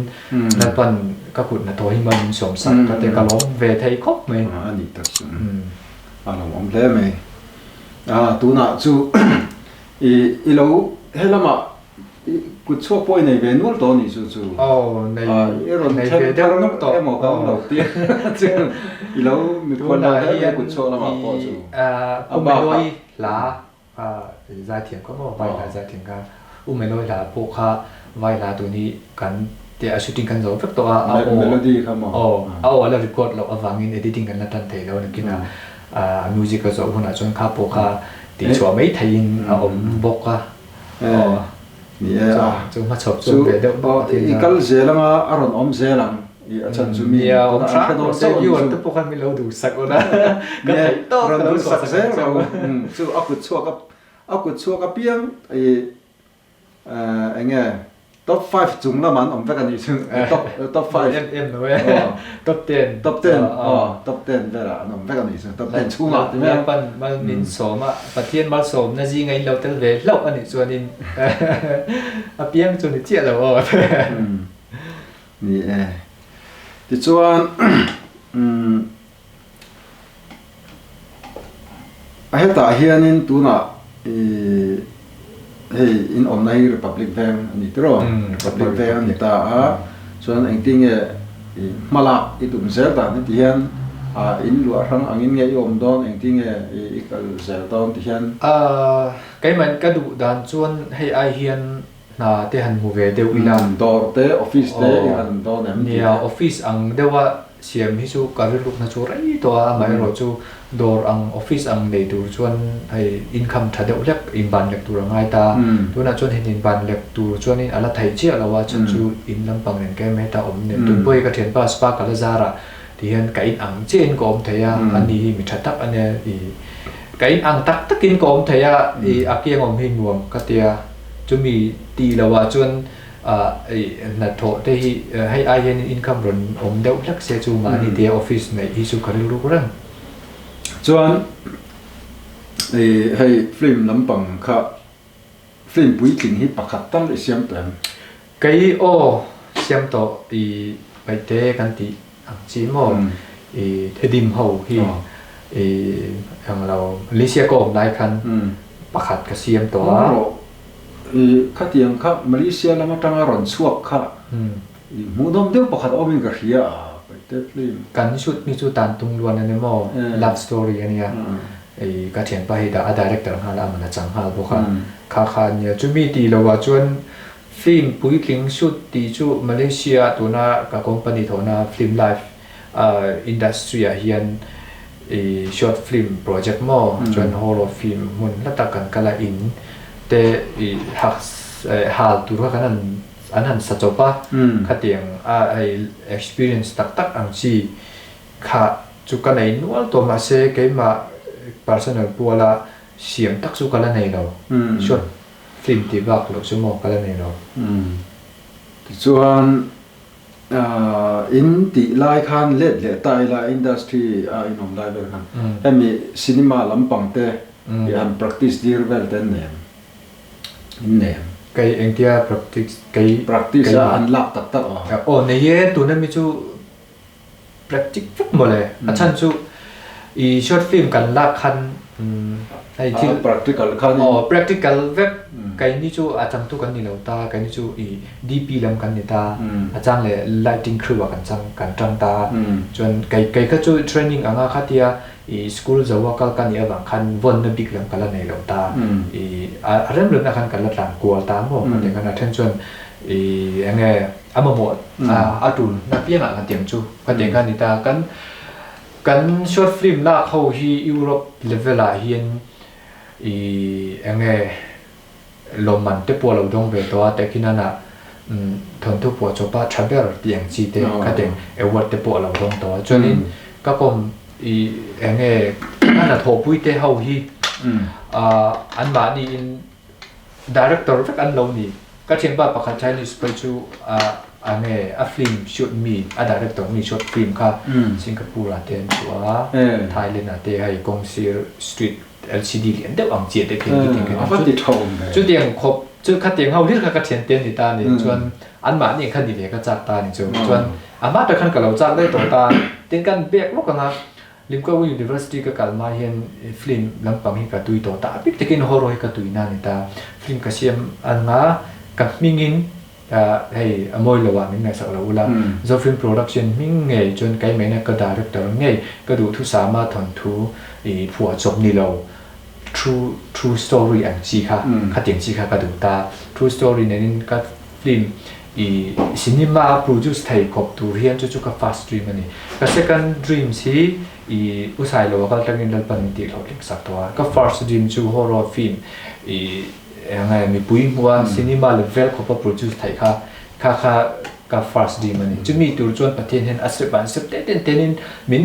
Lalpan ka kut hnathawh hi mal min sawm sak ka te ka lawm ve thei khawp mai. A nih tak chu a lo awm hle mai. A tunah chu i i lo helamah I kut chhuak pawh i nei ve nual tawh a nih chu chu. Aw, nei I rawn nei then ve deuh thar nuk tawh. emaw kan lo ti chu i lo mikhual lo hle mai kut chhuak lamah pawh chu. A Umeloi hla kha i zaithiam kha maw, vai hla zaithiam kha. Umeloi hla pawh kha vai hla tun hi kan tia a shooting kan zo vek tawh a, a aw Melody kha maw? Aw, a aw a la record loh avangin editing kan la tan thei lo nakinah a music a zawh hunah chuan kha pawh kha tihchhuah mai theihin a awm bawk a. Aw, ni e a. Chu hmachhawp chu ve deuh bawk a I kal zel anga a rawn awm zel ang i a chhan chu mi Nia, awm hram rawh se, viewer te pawh khan min lo duhsak ula ka theih tawk ka lo duhsak zel ro. Chu a kut chhuak a kut chhuak apiang i eng nge Top five chung lamah an awm vek a nih chu. Top top five. Em em lo e. Top ten. Top ten. Aw top ten velah an awm vek a nih chu. Top ten chhungah ti mai ang. Lalpan mal min sawm a, Pathian malsawmna zinga in lo tel ve hlauh a nih chuanin a piang chu ni chiah lo aw. Ni e. Tichuan A hetah hianin tunah i hei in awmna hi Republic Veng a ni tiraw? Republic Veng a ni ta a, chuan engtin nge i hmalak i tum zel dan heti hian in luah hrang angin nge i awm dawn engtin nge i kal zel dawn ti hian? Keimah ka duh dan chuan hei ai hian hna te han hmu ve deuh ila. Dawr te, office te i han dawn em tih te? Nia, office ang deuha siam hi chu ka rilrukna chu rei tawh a, amaherawh chu dawr ang office ang nei tur chuan hei income tha deuh hlek inban lek tur a ngai ta. Tunah chuan hei inban lek tur chuanin a la theih chiah lo a, chhan chu in lampang nen ka em heta awm nen. Tun pawh hi ka thianpa spa ka la zar a ti hian ka in ang chiahin ka awm thei a, ani hi mi tha tak a nia i ka in ang tak takin ka awm thei a, i a kiang awm hi nuam ka tia. Chumi tih lohah chuan hnathawh te hi hei ai hian income rawn awm deuh hlek se chu mahni te office neih hi chu ka rilruk reng. Chuan hei film lampang kha film puitling hi pakhat tal i siam tawh em? Kei aw siam tawh i paihte kan tih ang chi maw i thedim ho hi i ang lo Malaysia ka awm lai khan pakhat ka siam tawh a. Rawh i khatiang kha Malaysia lam atanga rawn chhuak kha i hmuhnawm deuh pakhat awmin ka hria a paihte film. Kan shoot mi chu tan tung luan a ni maw love story a nia i ka thianpa hi a director nghal a aman a chang nghal bawk a kha kha a nia chumi tih loh ah chuan Film puitling shoot tih chu Malaysia tuna ka company thawhna Film Life industry ah hian i short film project maw chuan horror film hmun hla tak kan kal a in te i hal tur kha kan han an han sa chawp a khatiang a hei experience tak tak ang chi kha chu ka nei nual tawh mahse keimah personal puala siam tak chu ka la nei lo short Film tih bak loh chu maw ka la nei lo. Tichuan in tih lai khan let leh ta ila industry a in awm lai vel khan hemi cinema lampang te i han practice tir vel te an nei em? In nei em? Kei engtia practice kei Practice a an lak tak tak a. Aw nei e tuna mi chu Practic vek mawle. A chhan chu i short film kan lak khan hei thil practical khan aw practical vek keini chu a changtu kan ni lo ta keini chu i DP lam kan ni ta a chang leh lighting crew ah kan chang kan tang ta chuan kei kei kha chu training anga khatia i school zo a kal ka nih avang khan vawnna bik lam ka la nei lo ta i a rem remna khan kan la tlan kual ta maw ka ti khan a then chuan i enge A mamawh a tul na piangah kan tiang chu ka tiang kha a ni ta. Kan kan short film lak ho hi Europe level ah hian i eng nge lawmman te pawh a lo dawng ve tawh a, tehkhinan ah thawnthu pawh chawpa tha ber tih ang chi te kha tiang award te pawh a lo dawng tawh a. Chuanin ka kawm i eng nge ka hnathawhpui te ho hi anmahni in Director vek an lo ni. Ka thianpa pakhat Chinese phei chu a a nge a film shoot mi a director mi short film kha Singapore ah te an chhuah a, Thailand ah te hei kawngsir street LCD lian deuh ang chiah te khian khitiang khian an shoot. Chutiang khawp chu khatiang ho hlir kha ka thiante an ni ta a ni. Chuan anmahni ang kha ni ve ka chak ta a ni chu. Chuan a hma tak khan ka lo chak daih tawh ta. Tin kan bek lawk ang a. Limkowi University ka kal hma hian film lampang hi ka tui tawh ta a bik takin horror hi ka tui na a ni ta. Film ka siam anga ka hmingin hei a mawi lo ah min ngaihsak lo ula. Zofilm Production hming ngei chuan keimahina ka director ngei ka duhthusama thawnthu i phuah chawp ni lo true true story ang chi kha khatiang chi kha ka duh ta. True story nenin ka Film i cinema a produce thei khawp tur hian chu chu ka first dream a ni. Ka second dreams hi i u Sailo a kal tangin Lalpan min tih hlawhtling sak tawh a. Ka first dream chu horror film i eng nge mipui hmuh a cinema level khawp a produce theih kha kha kha ka first dream a ni. Chumi tur chuan Pathian hian a step by step te ten tenin min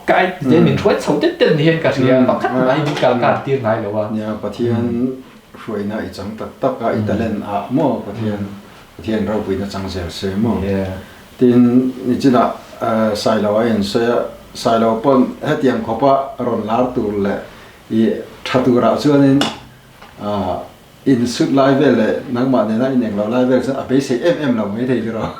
guide te min hruai chho tet tet ni hian ka hria pakhat mai min kal kar tir ngai lo a. Nia Pathian hruaina i chang tak tak a i talent ah maw Pathian Pathian ropuina chang zel se maw. Tin nichinah Sailo a insawi a Sailo pawn hetiang khawpa rawn lar tur leh i tha turah chuanin In sut lai vel leh nangmah nena in englo lai vel chuan a beisei em em lo mai thei chu rawh.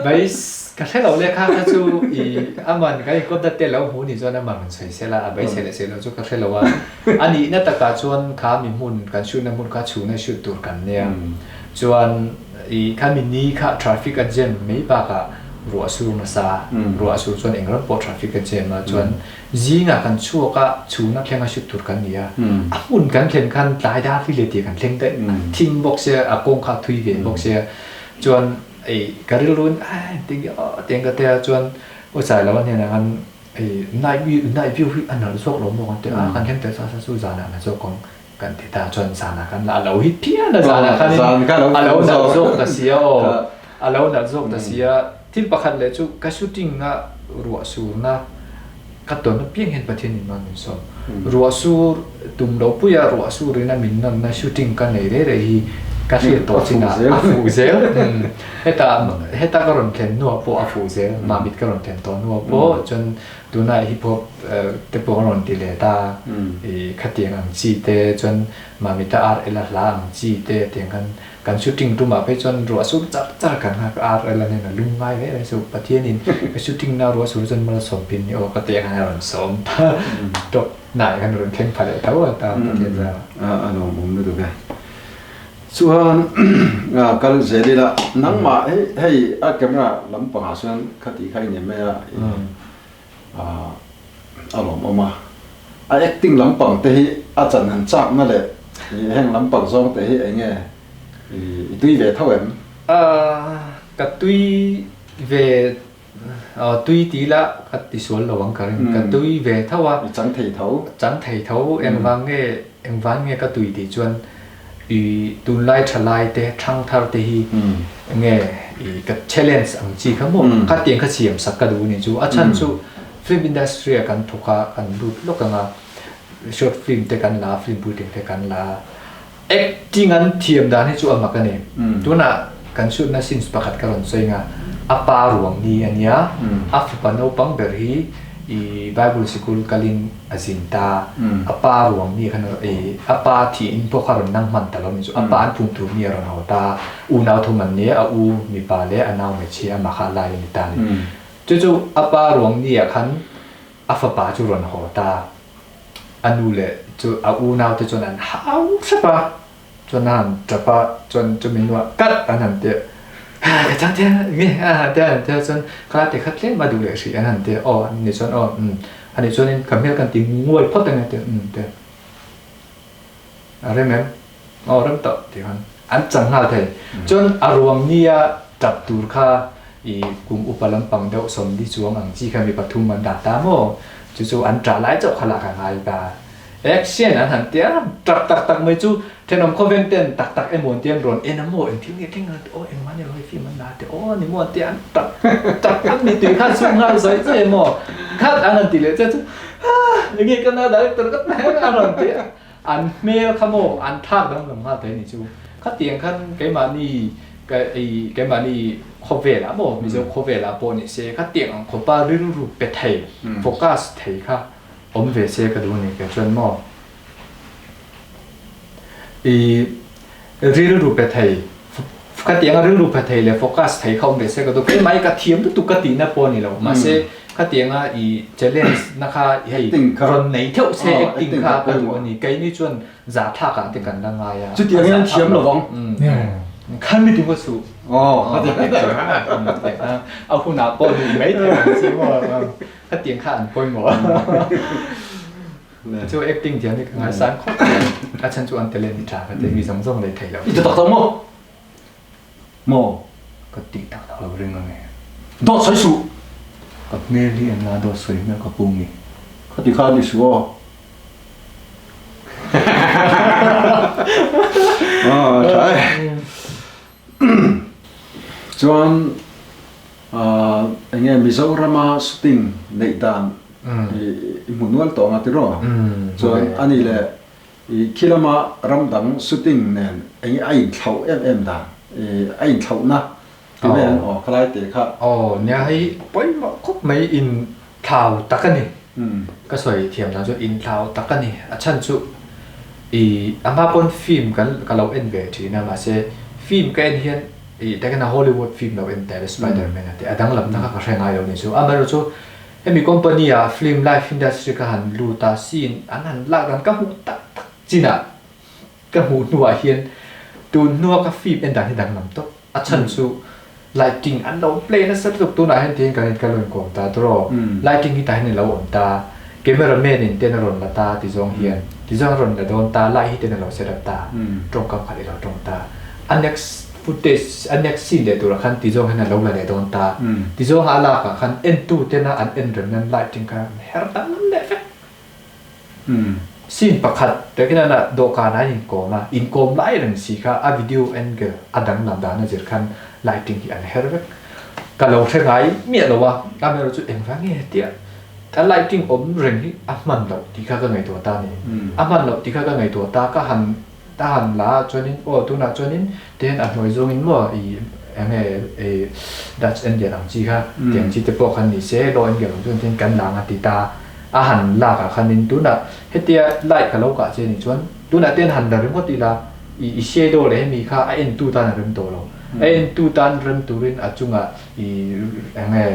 Beis, ka hre lo le kha kha chu i aman kan inkawt dat te lo hmu ni chuan aman rawn sawi sela a beisei leh sei lo chu ka hre lo a. A nihna takah chuan kha mi hmun kan shoot na hmun kha chhuna shoot tur kan nia. Chuan i kha mi ni kha traffic a jam mai bakah ruah sur nasa, ruah sur chuan eng ram pawh traffic a jam a chuan Zingah kan chhuak a, chhuna thlenga shoot tur kan ni a. A hmun kan thlen khan tlai dar hi le tih kan thleng daih. A thim bawk sia, a kawng kha a thui ve bawk sia. Chuan ei ka rilruin ai engtin nge aw tiang ka tia chuan aw chai lo a hnenah khan ei night view night view hi a nalh zawk lo maw kan ti a, kan thleng tel sa sa chu zanah na zawk ang kan ti ta chuan zanah khan a lo hit phian a zanah khanin a lo nalh zawk ta sia aw a lo nalh zawk ta sia. Thil pakhat leh chu ka shooting na ruah surna ka tawn apiang hian Pathian in man min sawm. Ruah sur tum lo puia ruah surin a min nawnna shooting ka nei rei rei hi Ka hriat tawh chinah a fuh zel. Heta heta ka rawn thlen hnuah pawh a fuh zel. Mamit ka rawn thlen tawh hnuah pawh chuan tunah hip hop te pawh ka rawn ti leh ta. I khatiang ang chi te chuan Mamita ar ela hla ang chi te tiang khan kan shooting tumah phei chuan ruah sur char char kan nghak a, ar ela nen a lung ngai hle mai. So Pathianin ka shooting na ruah sur chuan malsawm pin ni aw ka tih ang khan a rawn sawm ta tawp. Nai khan rawn thleng pha leh tho a ta Pathian zara. A lawmawm lutuk e. Chuan kal zel ila nangmah hei hei a camera lampangah chuan khati kha i ni mai a a lawmawm a. A acting lampang te hi a chan han chakna leh heng lampang zawng te hi eng nge i tui ve tho em? Ka tui ve Aw tui ti ila ka ti sual lo ang ka ring. Ka tui ve tho a. I chang thei tho. Chang thei tho. Engvang nge engvang nge ka tui tih chuan i tunlai thalai te thangthar te hi nge i ka challenge ang chi kha maw khatiang kha siam sak ka duh a nih chu. A chhan chu film industry ah kan thawk a kan lut lawk ang a short film te kan la a film puitling te kan la a. Acting an thiam dan hi chu a mak a ni. Tunah kan shoot na scenes pakhat ka rawn sawi nga, a pa ruang ni a nia, a fapa naupang ber hi i Bible sikul kalin a zin ta, a pa ruang ni khan i a pa thiin pawh kha rawn nang hman ta lo ni chu, a pa an phum tur mi a rawn haw ta, unau thum an nia, a u mipa leh a nau hmeichhia amah kha a lai a ni ta a ni. Chu chu a pa ruang ni ah khan a fapa chu rawn haw ta. A nu leh chu a unau te chuan an hau hrep a, chuan a han tap a, chuan chumi hnuah kat an han ti a, ha ka chang thei a nge a han ti a, an ti a chuan kha ti kha tlem a duh leh hrih an han ti a, aw ani chuan aw umm ani chuanin ka hmel kan ti nguai phawt ange a ti a, umm ti a, a rem em aw rem tawh tih khan an chang nghal thei, chuan a ruang nia tap tur kha I kum upa lampang deuh sawmli chuang ang chi kha mi pathum an dah ta maw? Chu chu an ṭah lai chauh kha lah ka ngai ta. Action an han tia ṭap tak tak mai chu thenawm khawveng ten tak tak emaw an ti an rawn en a maw engthil nge thleng an ti aw engmah ni lo hei film an la ti aw ni maw an ti an ṭap ṭap an ni tui khan sum nghal zawih zawih emaw khat an han ti leh che chu ah enge ka na director ka ta em an rawn ti a an hmel kha maw an thlak danglam nghal thei a ni chu khatiang khan keimahni Ka ei keimahni khawvelah maw Mizo khawvelah pawh ni se ka tiang ang khawpa rilru pe thei focus thei kha awm ve se ka duh a ni kei chuan maw i rilru pe thei ka tiang a rilru pe thei leh focus thei kha awm ve se ka duh keimah hi ka thiam lutuk ka tihna pawh a ni lo mahse khatianga i challenge na kha hei rawn nei theuh se acting kha ka duh a ni keini chuan Zahthlak ah te kan la ngai a. Chutiang hian thiam lo vang. Khan mi tum a suh. A hunah pawh nuih mai thei ang chi maw. Khatiang kha an pawimawh. Chu acting thiam hi ka ngaisang khawp mai. A chhan chu an talent hi tha ka ti mi zawng zawng lei thei lo. I ti tak tak maw? Maw? Ka tih tak tak lo ring ange. Dawt sawi suh! Ka hmel hi engla dawt sawi hmel ka pung ni. Khati khan i suh aw. Aw tha e. Chuan enge Mizorama shooting neih dan i hmu nual tawh anga tiraw? Chuan ani leh I khi lama ram dang shooting nen eng a inthlauh em em dan, i a inthlauhna ti mai an aw khalai te kha. Aw nia hei pawimawh khawp mai inthlau tak a ni. Ka sawi thiam dan chu inthlau tak a ni. A chhan chu i a hma pawn film kan ka lo en ve thin a mahse film ka en hian i takin a Hollywood film lo en tel Spider Man a tih a danglamna kha ka hre ngai lo ni chu. Amaherawhchu chu Hemi company ah film life industry ka han lut a, scene an han lak dan ka hmuh tak tak chinah ka hmuh hnuah hian tun hnua ka film en dan hi danglam tawp. A chhan chu lighting an lo play nasa lutuk tunah hian tiin kan in ka lo inkawm ta tawh lighting hi tah hian a lo awm ta, camera man in ten a rawn la ta ti zawng hian ti zawng a rawn la dawn ta, light hi ten a lo set up ta, tawngkam khat i lo tawng ta. A next Footage a next scene leh turah khan tizawng hian a lo la leh dawn ta. Tizawng a lakah khan entu tena an en rem nan lighting kha an her dang leh vek. Scene pakhat takin a dawhkan ah an inkawm a, inkawm lai reng si kha a video angle a danglam dan a zir khan lighting hi an her vek. Ka lo hre ngai miah lo a, amaherawhchu chu engvang nge tia a lighting awm reng hi a hman loh tih kha ka ngaihtuah ta a ni. A hman loh tih kha ka ngaihtuah ta, ka han. a han la ah chuanin aw tunah chuanin tihian a hnuai zawngin maw ih eng nge ih Dutch angle ang chi kha tiang chi te pawh khan ni se low angle ang chuan tihian kan la ang a ti ta a han lak ah khanin tunah hetia light ka lo kah che nih chuan tunah te han la ringawt ila ih i shadow leh hemi kha a entu tan a rem tawh lo a entu tan rem turin a chungah I eng nge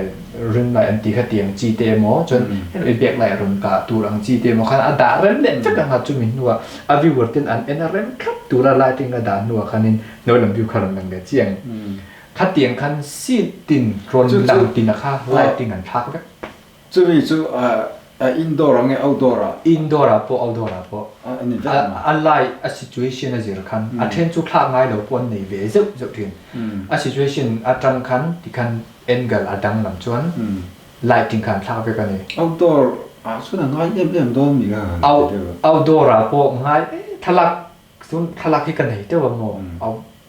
rim lai an tih kha tiang chi te emaw chuan i bag lai a rawn kah tur ang chi te emaw khan a dah rem leh vek ang a chumi hnuah a viewer ten an en a rem thlap tura lighting a dah hnuah khanin hnuai lam view kha rawn lang leh chiang khatiang khan seat tin rawn lang tin a kha lighting an thlak vek. Chumi chu a indoor ang nge outdoor ah? Indoor ah pawh outdoor ah pawh a light a situation a zir khan a then chu thlak ngai lo pawh an nei ve zeuh zeuh thin. A situation atang khan tikhan angle a danglam chuan lighting khan thlak vek a ni. Outdoor ah chuan a ngai em em dawn mi ka han ti deuh a. Outdoor ah pawh ngai thlalak Cun thlalak hi ka nei deuh a maw?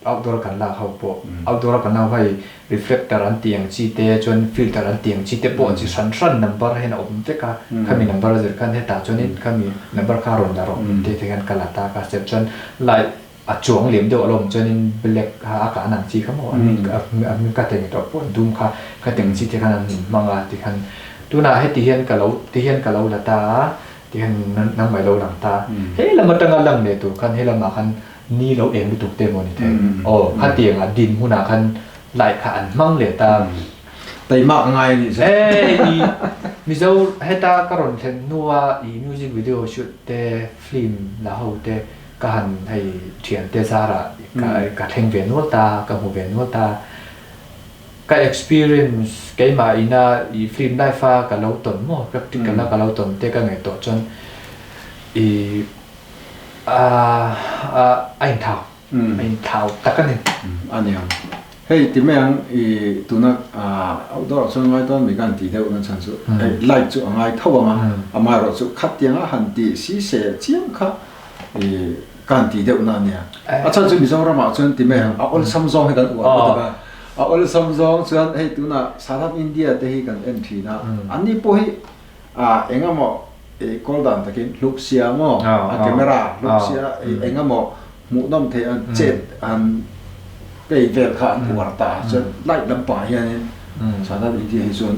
Outdoor a kan lak ho pawh. Outdoor a kan lak ho hei reflector an tih ang chi te chuan filter an tih ang chi te pawh chi hran hran number hian a awm vek a. Khami number a zir khan hetah chuanin khami number kha rawn la rawh tih te khan ka la ta ka step chuan light a chuang liam deuh alawm chuanin black kha a kah an ang chi kha maw a hming ka teng tawh pawh dum kha kha teng chi te khan an hmang a tikhan tunah heti hian ka lo ti hian ka lo la ta a. Tihian nangmah i lo lang ta. He lam atanga lang leh tur khan he lamah khan ni lo eng lutuk te maw ni thei. Aw, khatiang a din hunah khan light kha an hmang leh ta. Teimak a ngai a nih chu. E, i Mizo heta ka rawn thlen hnua i music video shoot te, film la ho te ka han hei thiante zarah ka thleng ve nual ta, ka hmu ve nual ta. Ka experience keimah ina i film life a ka lo tawn maw practical a ka lo tawn te ka ngaihtuah chuan i a a inthau a inthau tak a ni. A ni ang. Hei ti mai ang i tuna outdoor ah chuan ngai dawn mi ka han tih deuh na chhan chu hei light chu a ngai tho ang a amaherawh chu khatianga han tih si se chiam kha i ka han tih deuh na a nia. A chhan chu Mizoram ah chuan ti mai ang a awlsam zawng hi kan uar lutuk a. A awlsam zawng chuan hei tunah Southern India te hi kan en thin a, anni pawh hi eng emaw kawl dan takin hluk sia maw a camera hluk sia eng emaw hmuhnawm thei an chet an play vel kha an uar ta chuan light lampangah hianin Southern India hi chuan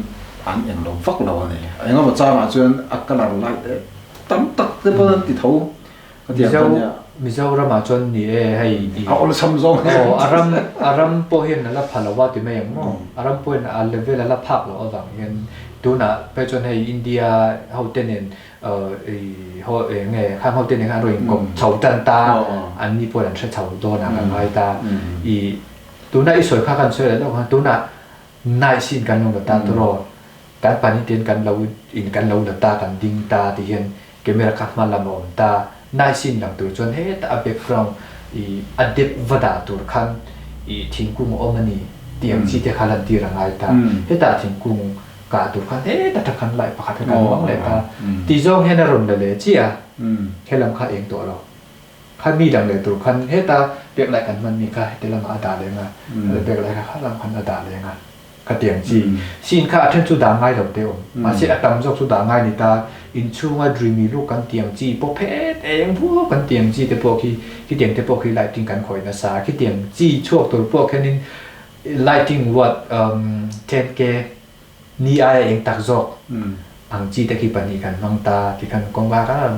an eng lo vak lo a ni. Eng emaw changah chuan a colour light tam tak te pawn an ti tho. Mizo Mizoram ah chuan ni e hei i A awlsam zawng aw a ram a ram pawh hian a la pha lo a ti mai ang maw a ram pawhin a level a la phak loh avang hian tunah phei chuan hei India ho te nen i ho eng nge khang ho te nen khan an rawn inkawp chho tan ta an ni pawhin an hre chho dawn ah ka ngai ta i tuna i sawi kha kan sawi leh lawk ang tunah night scene kan lo la ta tawh kan pahnih ten kan lo in kan lo la ta kan ding ta ti hian Camera kha hma lam a awm ta. Night scene lang tur chuan hetah a background i a depth va dah tur khan i thingkung a awm a ni tih ang chi te kha lantir a ngai ta. Hetah thingkung kah tur khan hetah tha khan light pakhat kha kan hmang leh ta. Tih zawng hian a rawn la leh chiah a, helam kha eng tawh lo. Kha mi lang leh tur khan heta back light kan hman mi kha heti lamah a dah leh ang a, back light kha kha lam khan a dah leh ang a. Khatiang chi scene kha a then chu dah ngai lo te awm. Mahse a tam zawk chu dah ngai ni ta. Inchhunga dreamy look kan tih ang chi pawh phet eng vuau kan tih ang chi te pawh khi khitiang te pawh khi lighting kan khawih nasa. Khitiang chi chhuak tur pawh khianin lighting watt 10K ni aia eng tak zawk ang chi te khi pahnih kan hmang ta. Tikhan kawngka kan rawn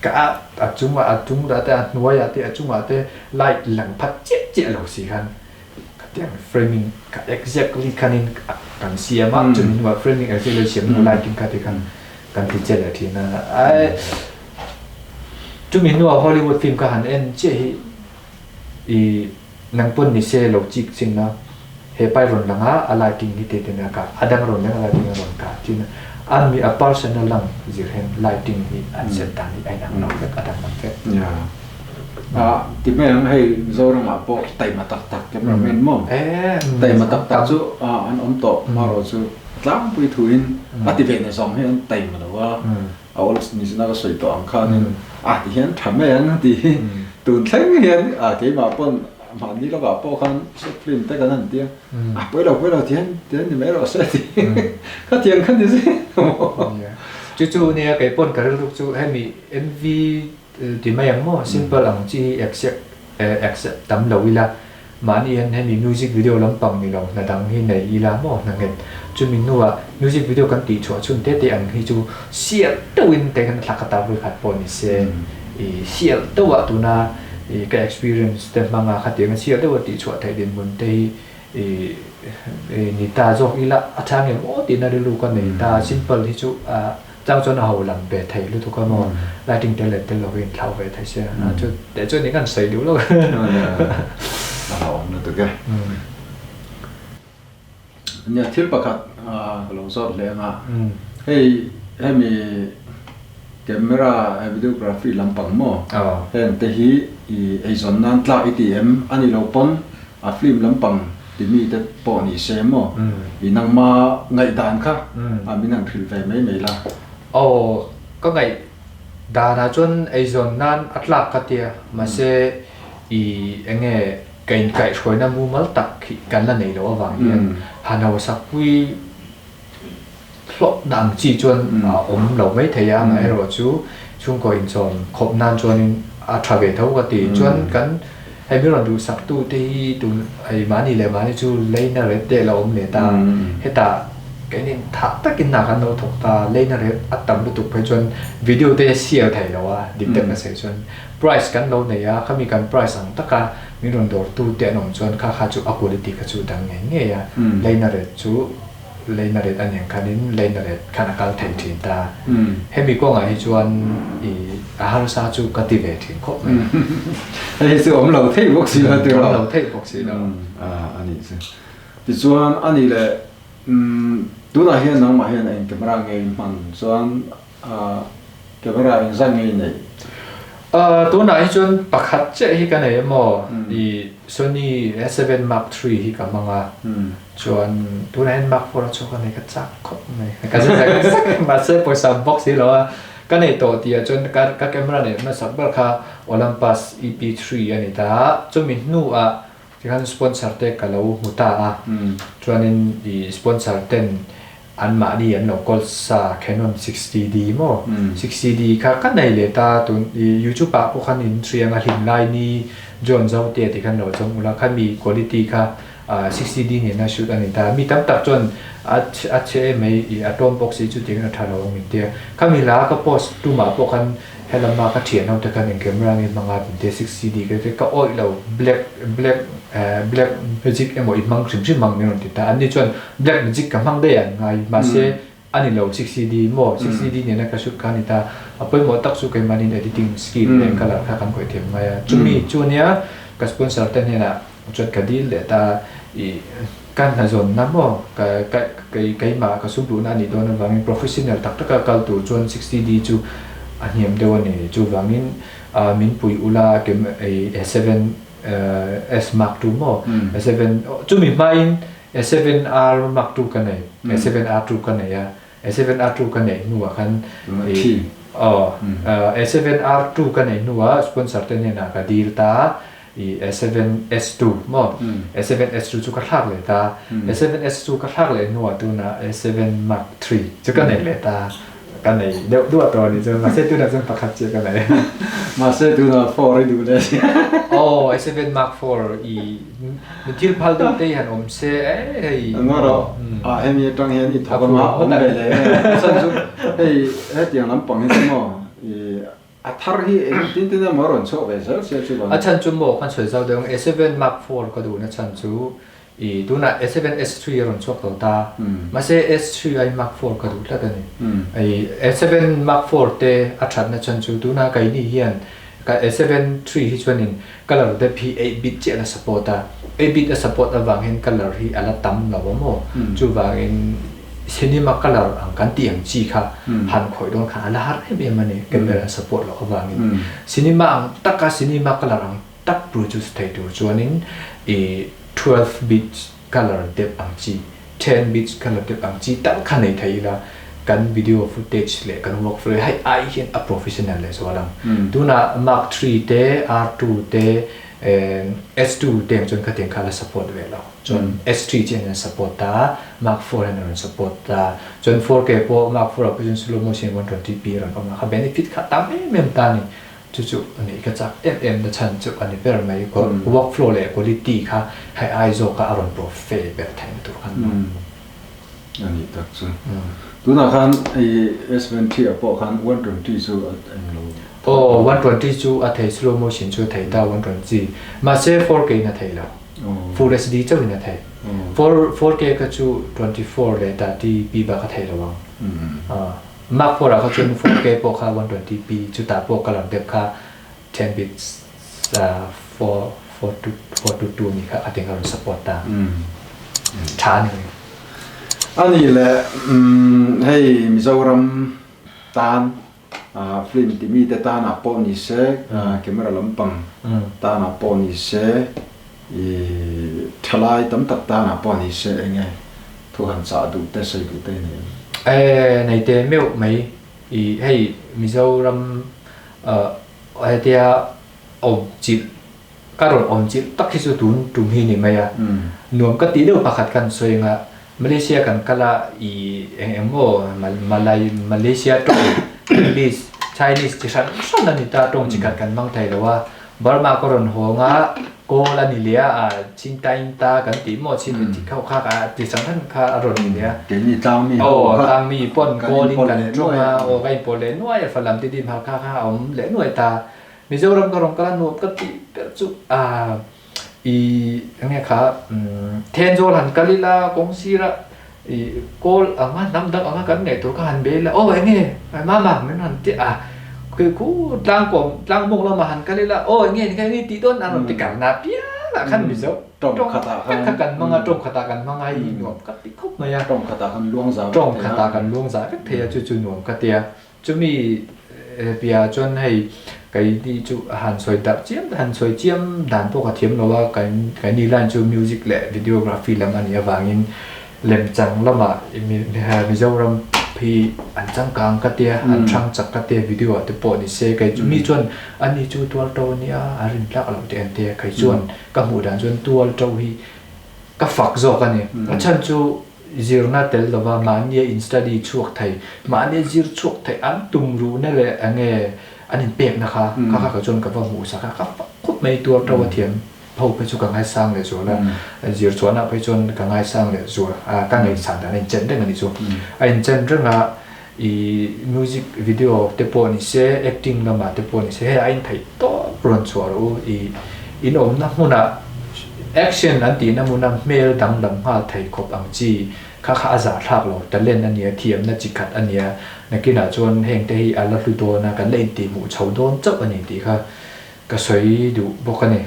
ka a a chungah a chung dah te a hnuaiah te a chungah te light lang phat chiah chiah lo si khan Khatiang framing kha exactly khanin kan siam a, chumi hnuah framing exactly siam hnu lighting kha ti khan kan ti che leh thin a. Ai chumi hnuah Hollywood film kha han en chiah hi i nang pawn ni se lo chik chin a, he pai rawn lang a, a lighting hi te ten a kah, a dang rawn lang a lighting a rawn kah chin a, a mi a person a lang zir hian lighting hi an set dan hi a inang lo vek, a danglam vek. Yeah. Ah, ti mai ang hei Mizoram ah pawh taima tak tak cameraman maw? Taima tak tak chu an awm tawh marawh chu tlangpui thuin a ti ve na zawng hi an taima lo a, a awl nizina ka sawi tawh ang khanin a ti hian tha mai ang ti hi tun thleng hian a keimah pawn mahni lawkah pawh khan short film te kan han tia a pawi lo pawi lo ti hian ti hian ni mai rawh se ti khatiang kha ni zet maw? Chu chu nia kei pawn ka rilruk chu hemi MV. ti mai ang maw simple ang chi hi accept accept tam lo ila mahni hian hemi music video lampang ni lo hna dang hi nei ila maw hna nghet chumi hnuah music video kan tih chhuah chhun te te ang hi chu sial deuhin kei khan a thlak khat a vawi khat pawh ni se ih sial deuh ah tuna ih ka experience te hmanga khatianga sial deuha tih chhuah theih dinhmun te hi ih ni ta zawk ila a tha ngem aw tihna rilru ka nei ta simple hi chu ah chang chuan a ho lam ve thei lutuk a maw lighting tel leh tel lo hi inthlau ve thei sia a chu teh chuan eng an sawi duh lo a hlauhawm lutuk e nia thil pakhat ka lo zawt hle anga hei hemi camera videography lampang maw heng te hi i eizawn nan tlak i ti em a ni lo pawn A film lampang ti mi te pawh ni se maw? I nangma ngaihdan kha a min han hrilh ve mai mai la. Aw, ka ngaihdanah chuan eizawn nan a tlak ka tia, mahse i enge ka inkaihhruaina mumal tak hi kan la nei loh avang hian han hausakpui hlawhna ang chi chuan a awm lo mai thei a, amaherawhchu chhungkaw inchawm khawp nan chuanin a tha ve tho ka ti. Chuan kan hei mi rawn duhsak tu te hi tun hei mahni leh mahni chu leina ret te la awm leh ta, hetah keinin thah takin hna kan lo thawk ta, leina ret a tam lutuk phei chuan video te share thei lo a, dik tak ka sawi chuan price kan lo nei a, khami kan price ang taka min rawn dawr tu te an awm chuan kha kha chu a quality kha chu dang ngei ngei a, leina ret chu. Leina ret a niang khanin leina ret khan a kal thei thin ta. Hemi kawngah hi chuan i a harsa chu ka ti ve thin khawp mai. Hei hi chu awm lo theih bawk si lo tiraw? Awm lo theih bawk si lo. A nih chu. Tichuan a nih leh tunah hian nangmah hian eng camera nge i hman chuan Camera engzat nge i neih? Tunah hi chuan pakhat chiah hi ka nei emaw i Sony A7 Mark III hi ka hmang a, chuan tunah hian Mark IV a chhuak a nei ka chak khawp mai. Ka zet zak zak mahse pawisa an bawk si lo a, ka nei tawh tih ah chuan ka ka camera neih hmasak ber kha Olympus EP3 a ni ta a, chumi hnuah tikhan sponsor te ka lo hmu ta a, chuanin i sponsor ten Anmahni an lo kawl sa Canon 60D maw? 60D kha ka nei leh ta tun i YouTube ah pawh khan in hriang a hlim lai ni John Zote tih khan lo chawm ula khami quality kha 60D nena shoot a ni ta. Mi tam tak chuan a a chhe em mai i a tlawm bawk si chu tiang in a tha lo ang min tia. Khami hla ka post tumah pawh khan Helama ka thian ho te khan eng camera nge hmang a min tia 60D ka ti ka awih lo black black black magic emaw i hmang hrim hrim ang min rawn ti ta an ni chuan black magic ka hmang daih ang ngai mahse a ni lo 60D maw 60D nena ka shoot kha a ni ta a pawimawh tak chu keimahniin editing skill leh colour kha kan khawih thiam ngai a chumi chu ania ka sponsor te hnenah chuan ka dil leh ta i ka hna zawnna maw ka ka kei keimah ka sum duhna a nih dawn avangin professional tak taka kal tur chuan 60D chu a hniam deuh a ni chuvangin ah min pui ula kem ei A seven S mark two maw A seven chumi hmain A seven R mark two ka nei A seven R two ka nei a A seven R two ka neih hnuah khan aw A seven R two ka neih hnuah sponsor te hnenah ka dil ta a. I A7S two maw? A7S two chu ka thlak leh ta. A7S two ka thlak leh hnuah tunah A7 Mark III chu ka nei leh ta. Ka nei deuh duah tawh a nih chuan mahse tunah chuan pakhat chiah ka nei. Mahse tunah four i duh leh si. Aw A7 Mark IV i mi thil phal deuh te hi han awm se e hei. Engmaw rawh ah hemi atang hian i thawk anga awm ve leh e. Chhan chu hei hetiang lampang hi chu maw i A thar hi eng tin tin emaw a rawn chhuak ve zel sia chu vang. A chhan chu maw kan sawi zau deuh ang A7 Mark IV ka duhna chhan chu i tunah A7 S3 a rawn chhuak tawh ta mahse S3 ai Mark IV ka duh tlat a ni. I A7 Mark IV te a thatna chhan chu tunah keini hian ka A7 III hi chuanin colour depth hi 8 bit chiah la support a, 8 bit a support avang hian colour hi a la tam lo a maw chuvangin Cinema colour ang kan tih ang chi kha han khawih dawn khan a la har em em a ni, camera support loh avangin. Cinema ang taka cinema colour ang tak produce thei tur chuanin i 12 bit colour depth ang chi, 10 bit colour depth ang chi tal kha nei thei ila kan video footage leh kan workflow hi hei ai hian a professional leh zual ang. Tunah Mark III te, R2 te, S2 te ang chuan khatiang kha la support ve lo. Chuan S3 chiah hian an support ta, Mark IV hian a rawn support ta. Chuan 4K pawh Mark IV ah pawh chuan slow motion 120p a rawn awm a, kha benefit kha a tam em em ta a ni. Chu chu a nih ka chak em em na chhan chu a ni ber mai. Workflow leh quality kha hei ai zawka a rawn profe ber theihna tur khan maw. A nih tak chu. Tunah khan hei S20 ah pawh khan 120 chu a eng lo. Aw 120 chu a thei slow motion chu a thei ta 120 mahse 4K in a thei lo. Full HD chauh in a thei. 4K kha chu 24 leh 30p bak a thei lo ang. Mark 4 ah kha chuan 4K pawh kha 120p chutah pawh color depth kha 10 bits 4 4 to 4 to 2 ni kha a ting a rawn support ta. Tha a ni. A nih leh hei Mizoram tan film timi te tanah pawh ni se camera lampang tanah pawh ni se i thalai tam tak tanah pawh ni se enge Thu han chah duh te sawi duh te nei em? E, nei te meuh mai. I hei Mizoram hetia awm chilh, ka rawn awm chilh tak hi chu tun tum hi ni mai a. Nuam ka tih deuh pakhat kan sawi anga Malaysia kan kal a, i eng eng maw Malay, Malaysia tawng, English, Chinese chi hran hran a ni ta, tawng chi khat kan hmang thei lo a. Burma ka rawn hawng a, Kawl a ni leh a, a Chintain ta kan tih maw chin min tih khauh kha ka ti chang hran kha a rawn ni leh a. Keini tlangmi ho kha tlangmi pawn Kawl in kan tawng a, aw ka inpawlh leh nuai a, Falam Tidim Halkha kha a awm leh nuai ta. Mizoram ka rawn kal a nuam ka tih ber chu a i enge kha Thenzawl han kal ila kawng sirah i Kawl anga hnam dang anga kan ngaih tur kha han bei ila aw enge mama min rawn ti a khi khu tlangkawm tlangmawk lamah han kal ila aw enge ni kha enge tih dawn an rawn ti kar na piang ah khan Mizo tawng khatah khan kha kan hmang a tawng khatah kan hmang a i nuam ka ti khawp mai a tawng khatah kan luang za vek tawng khatah kan luang za vek thei a chu chu nuam ka ti a Chumi piahah chuan hei keini chu han sawi darh chiam han sawi chiam dan pawh ka thiam lo a, keini line chu music leh videography lam a nih avangin lemchang lamah Mizoram hi an changkang ka tia, an hrang chak ka tia video ah te pawh ni se kei chu mi chuan ani chu tual to a nia a rin tlak loh teh an tia kei chuan ka hmuh dan chuan tual to hi ka fak zawk a ni. A chhan chu Zirna tel lova mahnia in study chhuak thei, mahnia zir chhuak thei an tum ruhna leh enge an inpekna kha kha kha ka chuan ka va hmuh sak a, ka fak khawp mai tuar to a thiam ho phei chu ka ngaisang leh zual a, zir chhuahna phei chuan ka ngaisang leh zual a, ka ngaihsan dan a inchen reng a nih chu. A inchen reng a, i music video te pawh ni se, acting lamah te pawh ni se hei a intheih tawp rawn chhuah rawh u, i inawmna hmunah action an tihna hmuna hmel danglam nghal thei khawp ang chi kha kha a zahthlak lo, talent a nia, thiamna chi khat a nia, nakinah chuan heng te hi a la hlu dawn a, kan la intihhmuh chho dawn chauh a ni tih kha ka sawi duh bawk a ni.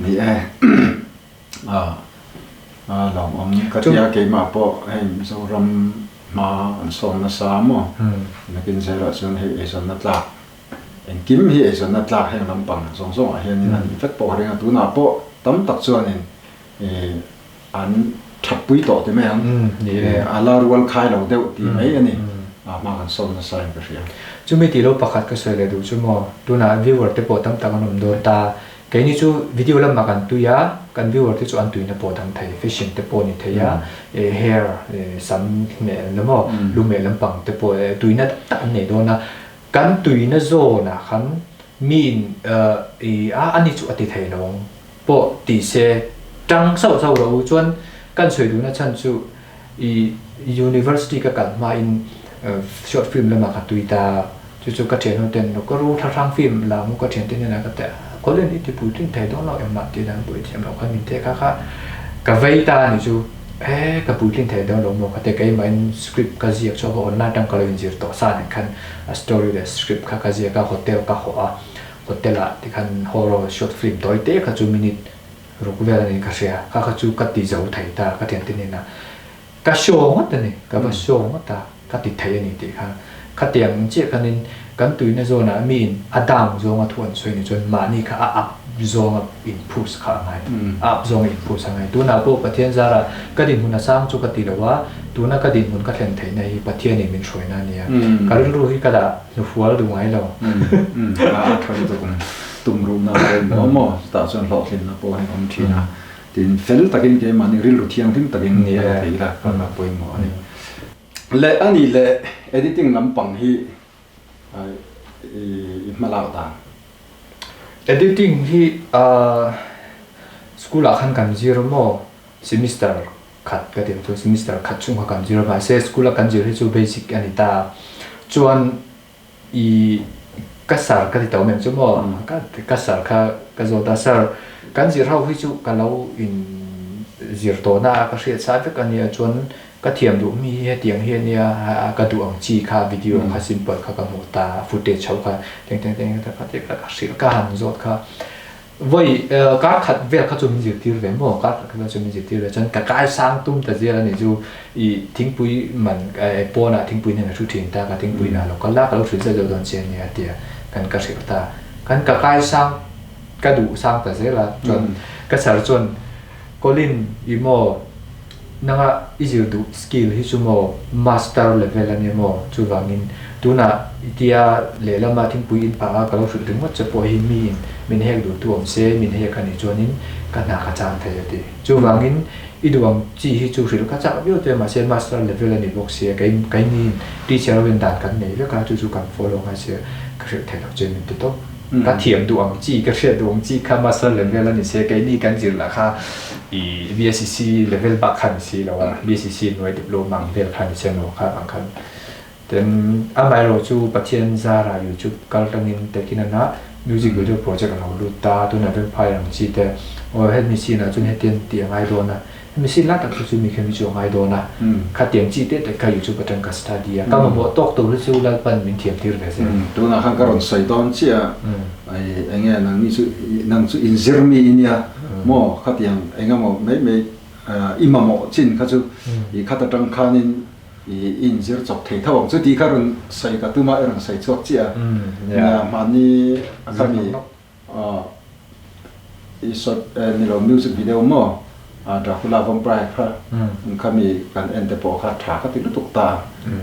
Ni e. A lawmawm ka tia keimah pawh hei Mizoram hma an sawm nasa maw nakin zelah chuan hei eizawnna tlak engkim hi eizawnna tlak heng lampang zawng zawngah hianin a nih vek pawh ka ring a tunah pawh tam tak chuanin an thatpui tawh ti mai ang a la rual khai lo deuh tih mai a ni a hma kan sawm nasa in ka hria. Chumi tih lo pakhat ka sawi leh duh chu maw tunah viewer te pawh tam tak an awm dawn ta Keini chu video lamah kan tui a, kan viewer te chu an tuina pawh dang thei, fashion te pawh ni thei a, hair sam hmel lam aw, lu meh lampang te pawh tuina tak tak an nei dawn a, kan tuina zawnah khan miin i a ani chu a ti thei lo ang pawh ti se tang sauh sauh rawh u chuan kan sawi duhna chhan chu i university ka kal hmain short film lamah ka tui ta, chu chu ka thian ho ten ka ru thla hrang film la mu ka thian te hnenah ka ti a, Colin i ti puitling thei dawn lo engmah tih dan pawh i thiam loh khan min teh kha kha ka vei ta a ni chu, he ka puitling thei dawn lo maw ka ti a, keimahin script ka ziak chhuak a online atang ka lo inzir tawh sa nen khan a story leh script kha ka ziak a, hotel ka hawh a, hotel ah tikhan horror short film tawi te kha chu minute Ruk vel a ni ka hria, kha kha chu ka ti zo thei ta ka thiante hnenah ka show ngawt a ni, ka va show ngawt a, ka ti thei a ni tih kha. Khatiang chiah khanin kan tuina zawnah miin a down zawnga thu an sawi ni chuan mahni kha a up zawnga inphus kha a ngai, a up zawnga inphus a ngai. Tunah pawh Pathian zarah ka dinhmun a sang chu ka ti lo a, tuna ka dinhmun ka thlen theihna hi Pathianin min hruaina a nia. Ka rilru hi ka dah hnufual duh ngai lo. A tha lutuk ang. Tum ruhna a awm maw maw chutah chuan hlawhtlinna pawh hi a awm thin a, tin fel takin keimahni rilru thianghlim takin a la thei ila ka la pawimawh a ni. Leh a nih leh editing lampang hi i hmalak dan? Editing hi school ah khan kan zir maw semester khat ka ti ang chu semester khat chhung kha kan zir a mahse school a kan zir hi chu basic a ni ta chuan i ka sir ka ti tawh em chu maw ka sir kha ka zawt a sir kan zir ho hi chu ka lo in zir tawh na a ka hriat sa vek a nia chuan ka thiam duh mi hi hetiang hi a nia ka duh ang chi kha video kha simple kha ka hmuh ta footage ho kha teng teng teng kha ka hrilh ka han zawt kha Vawi kar khat vel kha chu min zirtir ve maw? Kar khat vel chu min zirtir ve chuan ka kai sang tum ta zel a nih chu i thingpui man pawnah thingpui nen a thu thin ta ka thingpui inah lo kal la ka lo hrilh zet zet dawn che a nia tia kan ka hrilh ta. Kan ka kai sang ka duh sang ta zel a chuan ka sir chuan Colin i maw nanga i zir duh skill hi chu maw master level a nia maw? Chuvangin tunah i tia lehlama thingpui in phah a ka lo hrilh ringawt che pawh hi miin min hek duh tu awm se min hek a nih chuanin ka hna ka chang thei a ti. Chuvangin i duh ang chi hi chu hrilh ka chak viau te mahse master level a ni bawk sia kei keiniin teacher ho hian dan kan nei vek a chu chu kan follow ngai sia ka hrilh thei lo che min ti tawp. Ka thiam duh ang chi ka hriat duh ang chi kha master level a ni se keini kan zir lah kha i BSCC level bak kha ni si lo a BSCC hnuai diploma ang vel kha ni se maw kha ang khan ten amaherawh chu Pathian zara YouTube kal tangin takin ana music video project a lo lut ta tunah Vampire ang chi te aw hemi scene ah chuan hetiang tih a ngai dawn a Hemi sin lai tak chu chu mi khemi chu a ngai dawn a, khatiang chi te te kha YouTube atang ka study a, ka mamawh tawk tur hi chu Lalpan min thiam tir ve zel. Tunah khan ka rawn sawi dawn chiah a, eng nge nangni chu nang chu inzir mi i nia maw khatiang eng emaw mai mai i mamawh chin kha chu i khat atang khanin i inzir chawp thei tho ang chu tih kha rawn sawi ka tum a i rawn sawi chhuak chiah a, nia mahni a khami I short ni lo music video maw Dracula Vampire kha khami kan en te pawh kha tha ka ti lutuk ta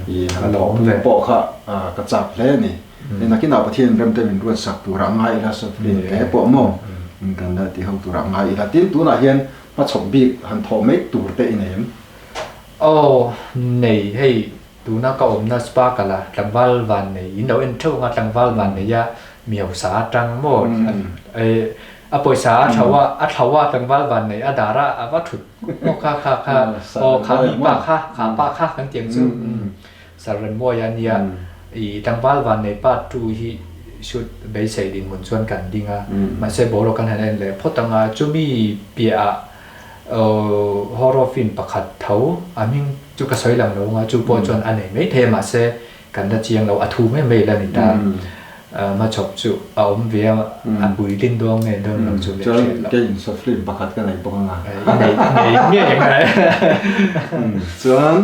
i han thawhpui pawh kha ka chak hle a ni. Nakinah Pathian rem te min ruat sak tur a ngai ila short film te pawh maw kan la ti ho tur a ngai ila tin tunah hian hmachhawp bik han thawh mai tur te i nei em? Aw nei hei Tuna ka awmna spa kala tlangval van nei in lo en theuh anga tlangval van nei a mi hausa atang maw a pawisa a thlo a a thlo a tlangval van nei a dar a a va thut maw kha kha kha aw kha mi pa kha kha pa kha kan tiang chu Sarremmuai a nia i tlangval van nei pa tu hi shoot beisei dinhmun chuan kan ding a mahse boruak kan han en leh phawt anga chumi piah ah Horror film pakhat tho a hming chu ka sawi lang lo anga chu pawh chuan a nei mai thei a mahse kan la chiang lo a thu mai mai la ni ta hmachhawp chu a awm ve a a puitlin dawn nge dawn lo chu leh hriat loh. Chuan kei in film pakhat ka nei bawk anga. I nei ngei ang e. Chuan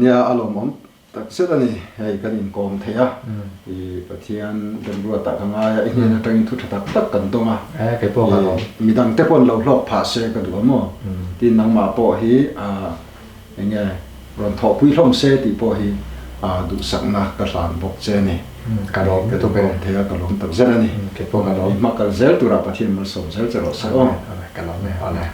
nia a lawmawm Tak zet a ni, hei kan inkawm thei a, i Pathian remruatah ka ngai a, i hnen atangin thu tha tak tak kan dawng a, i midangte pawh an lo hlawk phah se ka duh a maw? Tin nangmah pawh hi eng nge rawn thawhpui hlawm se tih pawh hi duhsakna ka hlan bawk che a ni. Ka lawm lutuk e. Kan inkawm thei a, ka lawm tak zet a ni. Kei pawh ka lawm. I hma kal zel turah Pathian malsawm zel che rawh se aw. Ka lawm e, awle.